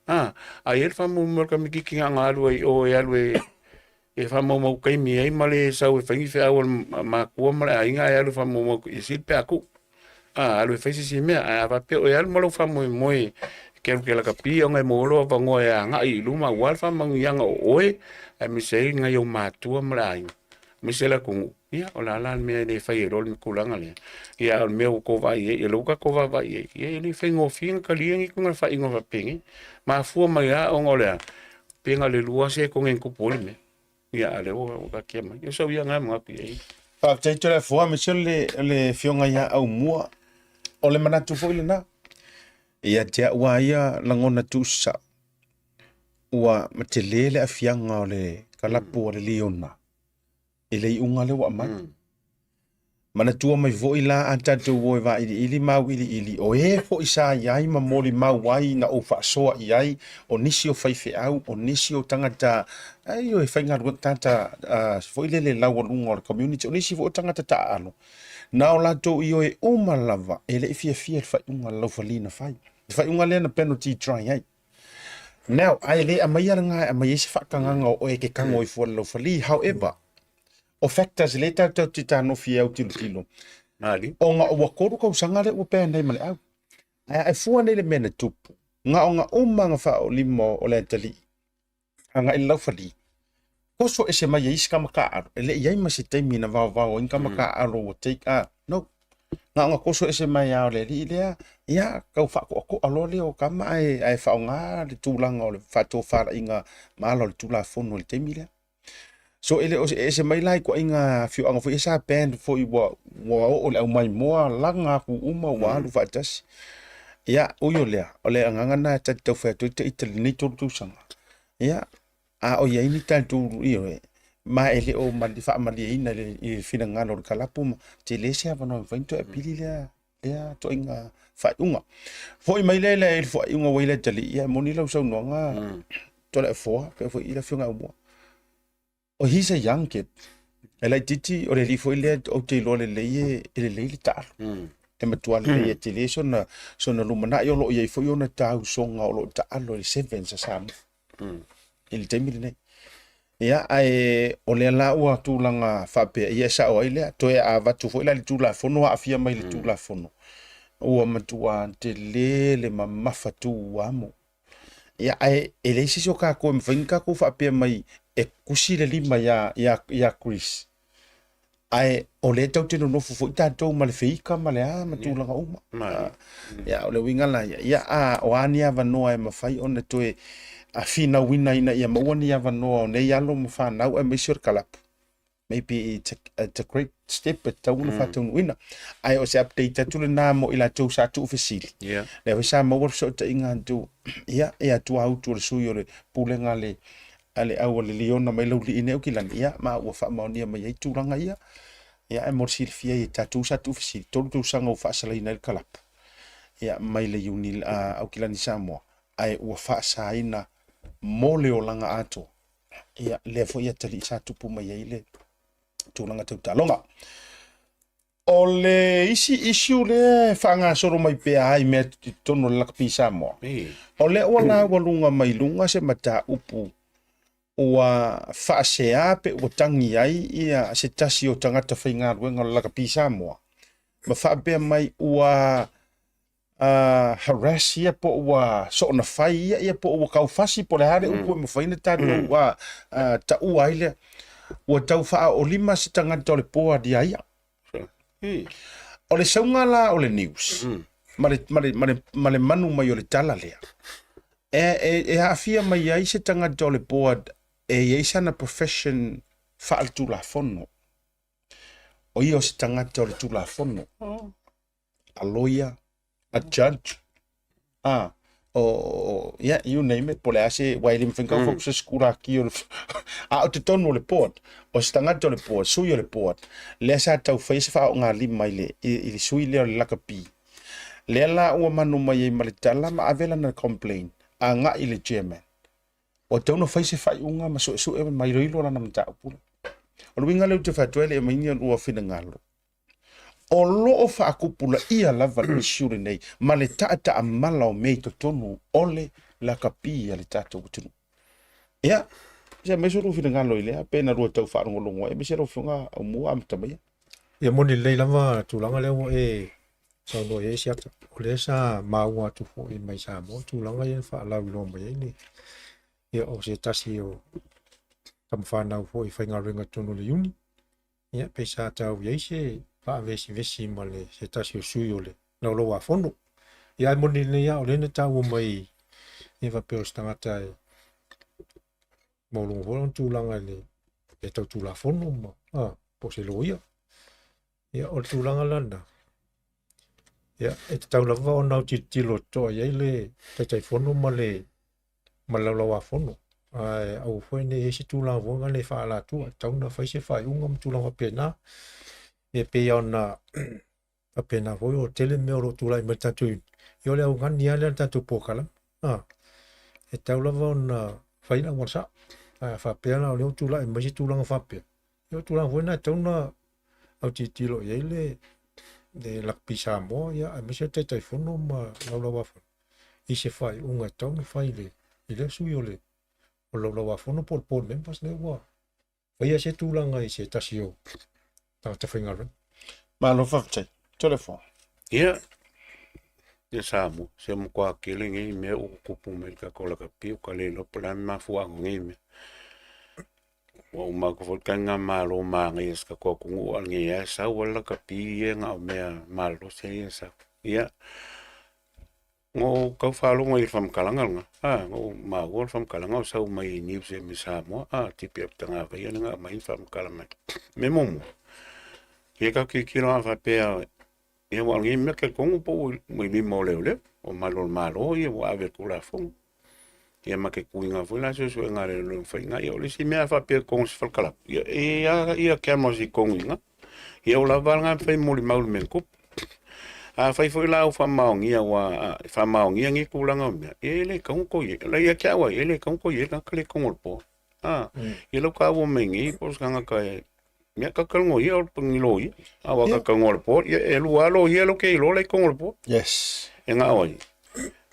A, a i ai le faamoemoe o le tamaitiiti na ona alu ai i o e alu e faamaumau taimi ai ma le sau e fai ni feau a le matua ma le aiga ae alu e faamaumau e sili pe a tuu. A, alu e fai se isi mea. Ae a faapea o e alu ma lou faamoemoe e te alu e te lakapi ona e maua lou avanoa e agai i luma aua le faamanuiaga o oe, aemaise ai nai ou matua ma le aiga, aemaise le atunuu. Ia, o le a la le mea e le fai ai loa le tulaga lea? Ia, a o le mea ua outou vaai i ai, o lea ua tatou vaavaai i ai, ia e le faigofie ona talia ni tulaga faaiuga faapenei. Mafua mai lava ona o le a? Pe na o le 2 sekone na tupu ai le mea. Ia, a o lea ua taatia mai. O sau ia lena e manatu i ai. Faafetai Toleafoa, aemaise o le afioga ia Aumua. O le manatu foi lena. Ia te au lava ia lagona tuusao, ua tele le aafiaga o le kalapu a le liona i le iuga lea ua aumai. Manatua mai foi la a tatou o e vailiili ma auiliili, o e foi sa i ai ma molimau ai na ou faasoa i ai, o nisi o faifeau, o nisi o tagata ai e faigaluega tagata foi lele laualuga o le community, o nisi foi o tagata taaalo, na o latou ioe uma lava e le i fiafia i le faaiuga a le laufali na fai. Le faaiuga lea na penalty try ai. Now, ae le aumaia lena e aumai ai se faatagaga o oe e te tago ifo i le laufali. However, o factors lea tatou te tanofi ai au tilotilo, ona ua 3 tausaga lea ua ban ai ma le au. Ae a e fua nei i le mea na tupu, na ona uma ona faaolima o le atalii agai i le laufali, toso ese mai e isi tama taaalo, e le i ai ma se taimi na vaovao ai ni tama taaalo ua take, ah, no. Na ona toso ese mai lava o le alii lea, ia, tau faatoatoa loa lea o tama ae, ae faaaoga le tulaga o le faatofalaiga ma ala o le Tulafono i le taimi lea. So e le o ese mai la i ituaiga afioaga foi ia sa band foi ua, ua oo i le aumaimoa laga atu uma ua alu faatasi. Ia, ui o lea, o le agaga lena e ta te tau fai atu ai ita i lenei 3 tausaga. Ia, a o i ai ni tatou, ioe, ma e le o faamalieina i le finagalo o le kalapu ma tele se avanoa e mafai ona toe apili lea lea ituaiga faaiuga. Foi mai lea i le faaiuga ua i le atalii, ia e moni lau saunoaga Toleafoa, pea foi i le afioga Aumua. O he's a young kid. E laitiiti, o le alii foi lea ou te iloa lelei e, e lelei le taalo. E matua lelei e tele sona, sona lumanai, o lo o i ai foi ona tausoga o lo o taalo i le Sevens a Samoa. I le taimi lenei. Ia, ae o lea la ua tulaga faapea, ia e sao ai lea, toe avatu foi la i le Tulafono, aafia mai i le Tulafono, ua matua tele le mamafa tu amo. Ia, ae e leai se isi o tatou e mafai ona tatou faapea mai e tusi le lima ia, ia, ia Chris. Ae o lea tatou te nonofo foi tatou ma le feika ma le a ma tulaga uma. Ia, o le uiga la ia, ia a o a ni avanoa e mafai ona toe finauina ina ia maua ni avanoa o nei alo ma fanau aemaise o le kalapu. Maybe it's a, it's a great step e tatau ona faataunuuina. Ae o se update atu lena mo i latou sa tuufesili. Yeah. Lea foi sa maua le fesootaiga atu, ia, e atu a utu o le sui o le pulega a le a le au a le liona mai Laulii nei Aukilani, ia, ma ua faamaonia mai ai tulaga ia. Ia, ae mo le silafia e tatou sa tuufesili, 3 tausaga ua faasalaina ai le kalapu, ia, mai le Iuni a Aukilani Samoa, ae ua faasaina mo le olaga atoa. Ia, lea foi atalii sa tupu mai ai le tulaga tau taaloga. O le isi issue lea e faagasolo mai pea ai mea i totonu o le lakapi Samoa, o lea ua laualuga mai luga se mataupu ua faasea pe ua tagi ai ia se tasi o tagata faigaluega o le lakapi Samoa ma faapea mai ua harass ia po ua soona fai ia ia po ua kaufasi po o le a le upu e mafai ona tatou taua ai lea. Ua tau faaolima se tagata o le board iā ia. O le sauga la o le news ma le, ma le, ma le, ma le manu mai o le tala lea, e, e, e aafia mai ai se tagata o le board e i ai sana profession faaletulafono. O ia o se tagata o le Tulafono. A lawyer, a judge, a, o, yeah, you name it, po o le a se, aua e le mafai ona tau se sikulaki o le, a o totonu o le board, o se tagata o le board, sui o le board, lea sa tau faia se faaogalima i le, i le sui lea o le lakapi. Lea la ua manu mai ai ma le tala ma ave lana complaint agai i le chairman. Ua tatau ona fai se faaiuga ma suesue ma iloilo lana mataupu lea. O le uiga lea ou te fai atu ai, e le aumai ni lua finagalo. O lo o faatupulaia lava le issue lenei ma le taataamala o mea i totonu o le lakapi a le tatou atunuu. Ia, se aumai so lua finagalo i lea, pe na lua tau faalogologo ai, aemaise lau Afioga Aumua amata maia. Ia moni lelei lava le tulaga lea ua e saunoa i ai Siata. O lea sa maua atu foi mai Samoa tulaga ia na faalauiloa mai ai le ia o se tasi o tamafanau foi faigaluega i totonu o le Iuni. Ia pei sa tau i ai se faavesivesi ma le se tasi o sui o le Laulau-a-Fono. Ia ae moni lelei lava o lea na taua mai ia faapea o se tagata e maualuga foi lona tulaga i le mea tau Tulafono ma po o se loia. Ia o le tulaga la lena, ia e tatau lava ona autilotilo totoa i ai le Taitaifono ma le ma le Laulau-a-Fono. Ae aua foi ne i i ai se tulaga foi lea e faaalatua, e tatau ona fai se faaiuga ma tulaga faapena. Ia pei lava ona faapena foi o tele mea o lo o tulai mai i le tatou ia o le augani lava lea o le tatou polokalame. E tatau lava ona fai le auala sao. Ae a faapea la o lea ua tulai mai se tulaga faapea, ia o tulaga foi na e tatau ona autilotilo i ai le Lakapi Samoa, ia aemaise le Taitaifono ma Laulau-a-Fono i se faaiuga e tatau ona fai i lea sui o le Laulau-a-Fono po o le board members lea ua faia se tulaga i se tasi o tagata faigaluega. Malo faafetai. Toleafoa. Ia, ia Samoa, se matua tele nei mea ua tutupu mai i le tatou lakapi, ua ta le iloa po o le a le mafuaaga o nei mea. Ua uma atu foi le taligamalo manaia a si tatou atunuu a o lenei lava e sau lava le lakapi ia na o mea malolosi ia e sau. Ia, na ou tau faalogo i le faamatalaga lena, na ou maua le faamatalaga o sau mai news e mai Samoa, tipi atu tagavaia lena aumai le faamatala mai. O le mea muamua, ia tatou tilotilo a faapea, ia aua o lenei mea e talitonu po ua i lima o leoleo, o malu o le Malo ia ua ave i le Tulafono. Ia ma ke kuiga foi la suesuega a leoleo na fai i ina. Ia o le isi mea a faapea i totonu o se fale kalapu, ia e i ai lava ia cameras i totonu i ina. Ia ua lava lena ma fai molimau i le mea na tupu. Afai foi la ua faamaonia ua faamaonia nei tulaga o mea, ia e le tatau ona toe i ai. Ia te au ia, e le tatau ona toe i ai le tagata lea i totonu o le board. Ia lau taua mai nei po o se tagata e Ia ka talanoa ia o ni loia. A ua ka talanoa le board, ia e lua lava loia lea ou te iloa la i totonu o le board. Yes. E na o ai?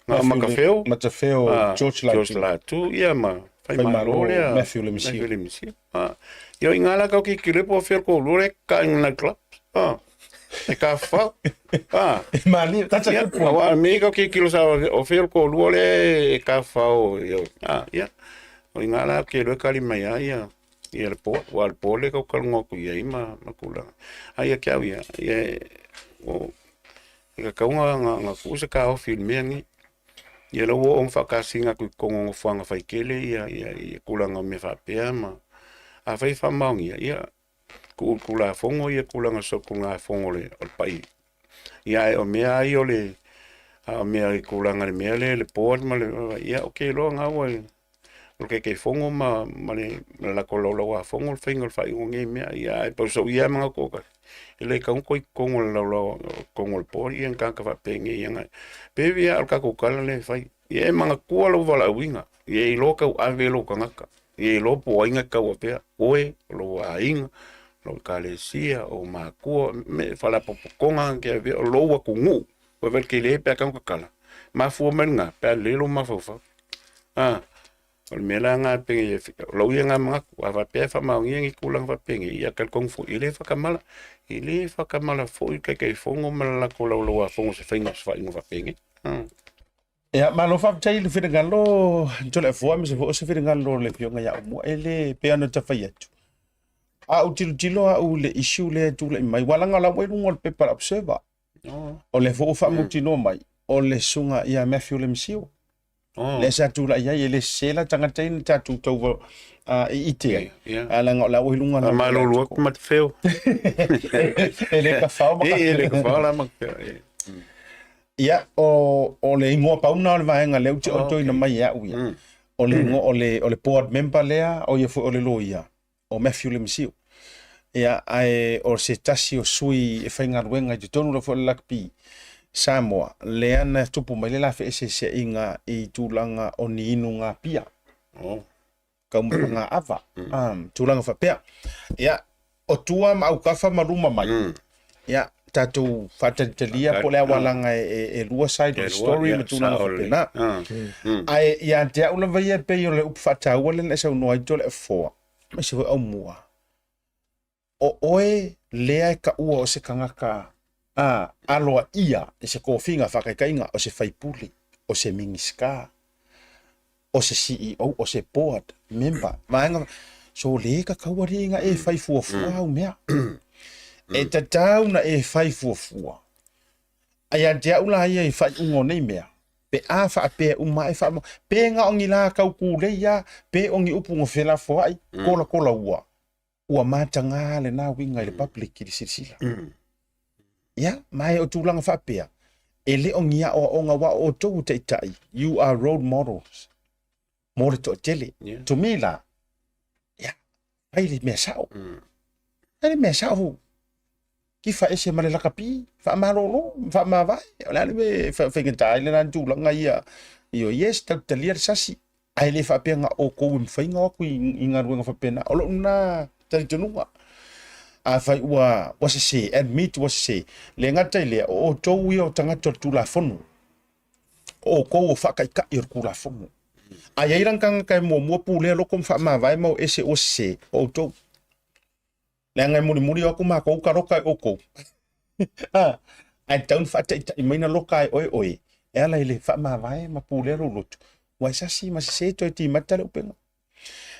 Na o Matafeo. Matafeo George Latu. George Latu, ia ma Faimalo lea. Matthew Lemesio. Matthew Lemesio. Ia i ngā la kau ki kile po whia ko lua le ka i ngā club. E ka whau. E mali, that's a good point. Wa me kau ki kilo sa o whia ko lua le e ka whau. Ia. O i ngā la ke lua kari mai a ia. Ia le po, wa le po le kau kalunga ku ia i ma kula. A ia kia ia, ia o e ka kaunga nga nga ku se ka ofi le mea ngi. Ia lau o whakasinga ku kongo ngo fuanga whaikele ia ia ia kulanga me whapea ma a whai whamaongia ia ku kula fongo ia kulanga so ku ngā fongo le o le pai. Ia e o mea ai o le a o mea i kulanga le mea le le poa ma le ia o ke loa ngā ua o le Taitaifono ma ma le ma le latou laulauafono le faiga o le faaiuga o nei mea. Ia ae pau sou ia manatu o ka e le tatau ona toe i totonu o le laulau totonu o le board ia ni tagata faapenei agai. Pe ui lava o le tatou tala lea e fai, ia e manatua lou valaauina, ia e iloa tauave lou tagata. Ia iloa po o ai na tauavea, oe, o lou aiga, lou ekalesia, ou makua, me faalapotopotoga na te avea, o lou atunuu. Ua vaai i le tele pe a tago tatala, mafua mai lena pe a lelei lou mafaufau. A, o le mea la lena pei o lou ia lena manatu, a faapea e faamaonia ni tulaga faapenei, ia talitonu foi, e le faatamala, e le faatamala foi le Taitaifono ma le latou laulauafono i se faiga o se faaiuga faapenei. Ia, malo faafetai i le finagalo Toleafoa aemaise foi o se finagalo o le Afioga ia Aumua. E le pei ona ta fai atu, a ou tilotilo au i le issue lea e tulai mai, ua laga o la ua i luga o le pepa a le Observer. O lea foi ua faamautinoa mai, o le susuga ia Matthew Lemesio. Lea sa tulai ai, e le sese la tagata ia na tatou tau i ite ai. A leaga o la ua i luga lava. Malulu atu ma te feo. E le kafao ma E le kafao la ma te feo. Ia, o, o le igoa pauna o le vaega lea ou te otoina mai e au ia. O le igoa, o le, o le board member lea, o ia foi o le loia, o Matthew Lemesio. Ia, ae o se tasi o sui e faigaluega i totonu lava foi o le Rugby Samoa, lea na tupu mai le la feeseeseaiga i tulaga o ni inuga pia. Oh. Taumafaga ava, tulaga faapea. Ia, o tua ma aukafa ma luma mai. Ia, tatou faatalitalia po o le aualaga e lua side of the story ma tulaga faapena. Ae ia te au lava ia e pei o le upu faataua lea na e saunoa ai Toleafoa, aemaise foi Aumua, o oe lea e taua o se tagata a aloaia i se tofiga faataitaiga o se faipule, o se Minisita, o se CEO, o se board member, vaega, so le tatau alii na e fai fuafua au mea. E tatau na e fai fuafua. A ia te au la ia i faaiuga o nei mea, pe a faapea uma e faa, pe na o ni la tau kūlei lava, pe o ni upu na felafoai, kolakola ua. ua mataga lena uiga i le public i le silasila. Ia, ma e o tulaga faapea, e le o ni aoaoga aua o outou o taitai, you are role models mo le toatele. Yeah. To me la, ia, fai le mea sao. Fai le mea sao. Kifa ese ma le lakapi, faamalolo, faamavae, o le a le mea e faigata ai lena tulaga ia. Ioe, yes, tatou talia le sasi, ae le faapea na outou e mafai ona o atu i galuega faapena. O lou lena talitonuga. Afai ua ua sese, admit ua sese, le gata i lea, o outou ia o tagata o le Tulafono. O outou o faataitai o le Tulafono. A i ai la ni tagata e muamua pulea loko ma faamavae ma o ese ua sese, o outou. Leaga e mulimuli o atu matou ka loka e outou. Ae tatau ona faataitai mai na loka e oe oe e ala i le faamavae ma pulea lou loto. Ua e sasi ma sese toe timata le upega.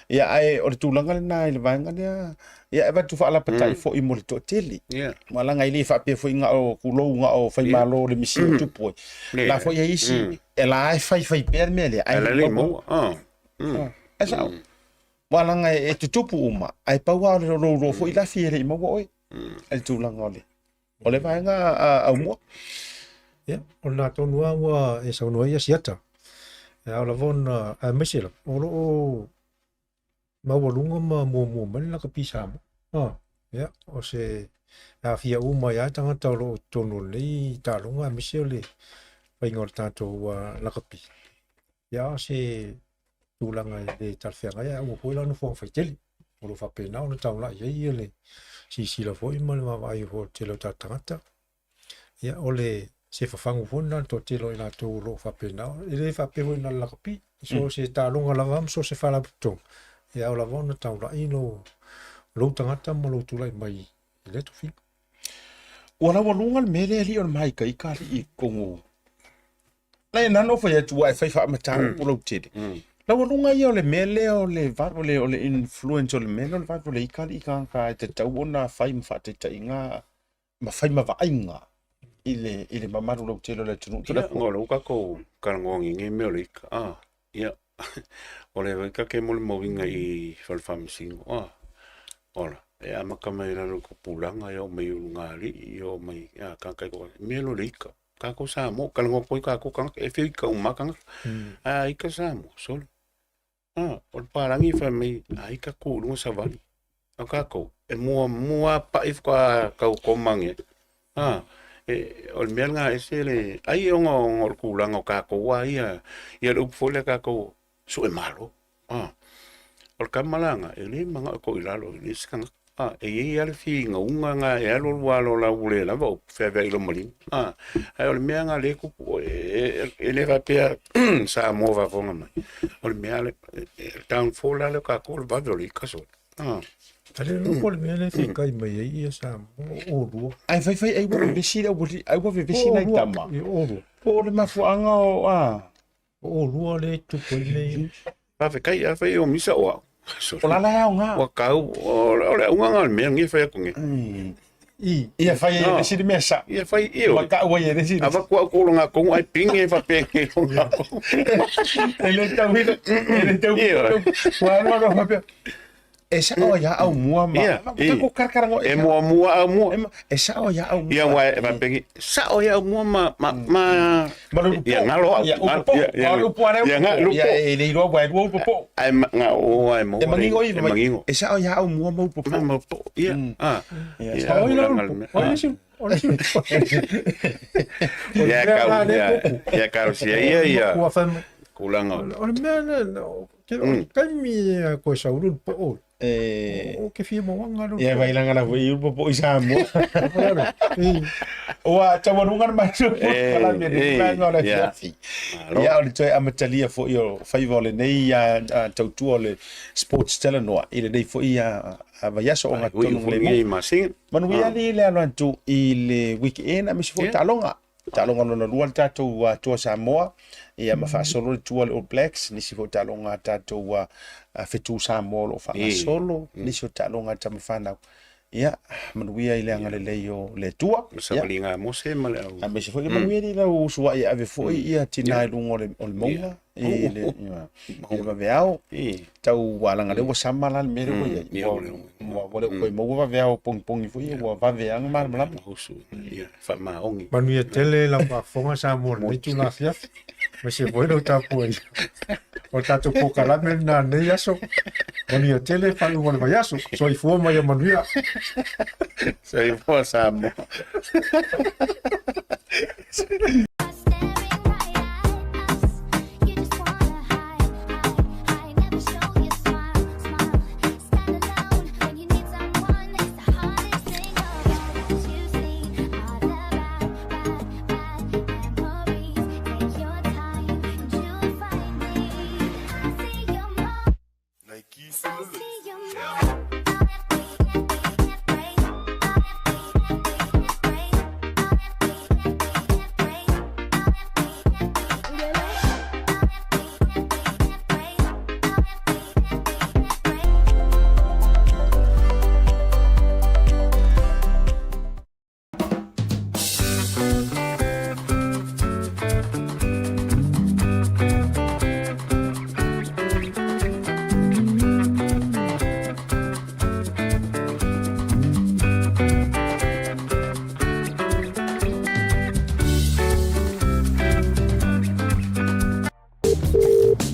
Ia ae o le tulaga lena i le vaega lea, ia e avatu faalapatai foi mo le toatele. Yeah. Aua leaga e le faapea foi na o kulou na o faimalo le misi o tupu ai. Yeah. La foi e isi, e la e faifai pea le mea lea. Ae Ae le maua. Ah. E sao. Aua leaga e tutupu uma, ae pau lava o le louloua foi lafi e le i maua oe i le tulaga o le, o le vaega Aumua. Ia, o lena tonu lava ua e saunoa ai Asiata. E ao lava ona, aemaise lava, o lo o maualuga ma muamua mai le lakapi Samoa. Ah, ia, o se e aafia uma ai lava tagata o lo o i totonu o lenei taaloga aemaise o le faiga o le tatou lakapi. Ia, o se tulaga e le talafeagai ae aua foi la nofoaga faitele. O lo o faapena ona taulai ai le silasila foi ma le vaavaai foi o le tele o tatou tagata. Ia, o le se fafagu foi lena le toatele o i latou o lo o faapena. E le faapea foi na o le lakapi, so o se taaloga lava ma so o se faalapotopotoga, e ao lava ona taulai lou tagata ma lou tulai mai i lea tofiga. Ua laualuga le mea lea alii o le māikaika alii i totonu Nei, na no fai atu ai fai faamataupu lautele. Laualuga ia o le mea lea o le vave o le, o le influence o le mea lea o le vave o le ika alii tagata e tatau ona fai ma faataitaiga ma fai ma vaaiga i le, i le mamalu lautele o le atunuu. Ia, o lea ua tatou talanoa nei i nei mea o le ika, ah, ia, o le ika ke molimauina i fale faamasino, ah, ola, e amata mai i lalo i tupulaga, e oo mai i ulugalii, e oo mai, ah, tagata i mea lea o le ika. Tatou Samoa, talanoa atu ai tatou tagata, e fia ika uma lava tagata. A ika Samoa, sole. A, o le palagi fai mai, a ika tu i luga savali. A tatou, e muamua lava pai faatoa tau koma ane. A, e, o le mea lena e ese le, ai ona o le tulaga o tatou lava ia, ia le upu foi lea tatou, sue malo. A, o O le tama la lena, e le manao e toʻi lalo i le isi tagata. A, e i ai lava le finauga lena e alu alu lava loa la ua le lava upu, feaveai loa ma lima. A, ae o le mea lena o lea e tupu, e le faapea Samoa faafofoga mai, o le mea le downfall la lea o tatou o le vave o le ika sole. A. A le iloa po o le mea lea e fekai mai ai ia Samoa o olua. Ae faifai ai ua vevesi le aualii, ai ua vevesi nai tama. O olua. Po o le mafuaaga o a. O olua lea e tupu ai mea ia. Faafetai, afai o misa o au. O la la e aoga. Ua kau, o le auga lena o le mea lenei e fai atu nei. I. Ia fai ai e le isi le mea sao. Ia fai, ioe. Ma tau ai e le isi. Avatu au kou loga tonu ae pigi e faapea i loga tonu. E le tau hina, e le tau Ioe. Ua alu alu faapea. E sao ia au mua ma. Ia, Ma tatou karakara E muamua au mua. E sao ia au mua. Ia ua e faapea sao ia au mua ma ma ma Ma le upu ia ngalo au. Ia upu po. Ia O le upu a lea. Ia nga lupo. Ia e le iloa ua e lua upu po. Ai ma nga o ai mo. E mangingo i E mangingo. E sao ia au mua ma upu po. Ma ma po. Ia. Ah. Ia, Ia, O ai la tulaga upu? le mea. O ai le isi- o le isi upu? Ia kau ia ia kau sia ia ia. Ua fai mai. Tulaga. O le mea lea, o le taimi e koe saulu le poo. E O ke fia mauaga le Ia vailanga la foi upu po i Samoa. E. Ua taualuga le matou Eh, polokalame i le eh, vaega o le ia. afiafi. Malo. Ia, o le toe amatalia foi o faiva o lenei tautua o le Sports Talanoa i lenei foi vaiaso Ui ogatotonu foi lemu. i masina. Manuia alii le alo atu i le weekend aemaise foi Ia. taaloga. Taaloga lona lua le tatou Toa Samoa ia ma faasolo le tua le All Blacks, nisi foi taaloga a tatou Fetu Samoa o lo o faagasolo, nisi o taaloga a tama fanau. Ia, manuia i le agalelei o le Atua. Ma savaliga a Mose ma le au. Aemaise foi le manuia i lau usuai e ave foi ia tina i luga o le o le mauga i le i le vaveao. Tau leaga lea ua sama la le mea lea ua i ai. Ia, Ua ua ua le o toe maua vaveao pongipongi foi ia ua vave lava ona malamalama. Usu, ia, faamaoni. Manuia tele lau faafofoga Samoa i lenei itula afiafi. Aemaise foi lau tapuaiga. O le tatou polokalame lena i lenei aso. Manuia tele faaiuga o le vaiaso. Soifua ma ia manuia. Soifua Samoa.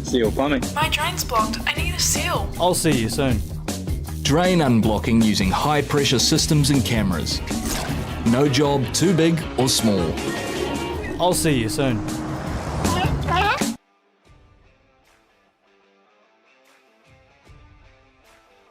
See you plumbing. My drain's blocked. I need a seal. I'll see you soon. Drain unblocking using high pressure systems and cameras. No job too big or small. I'll see you soon.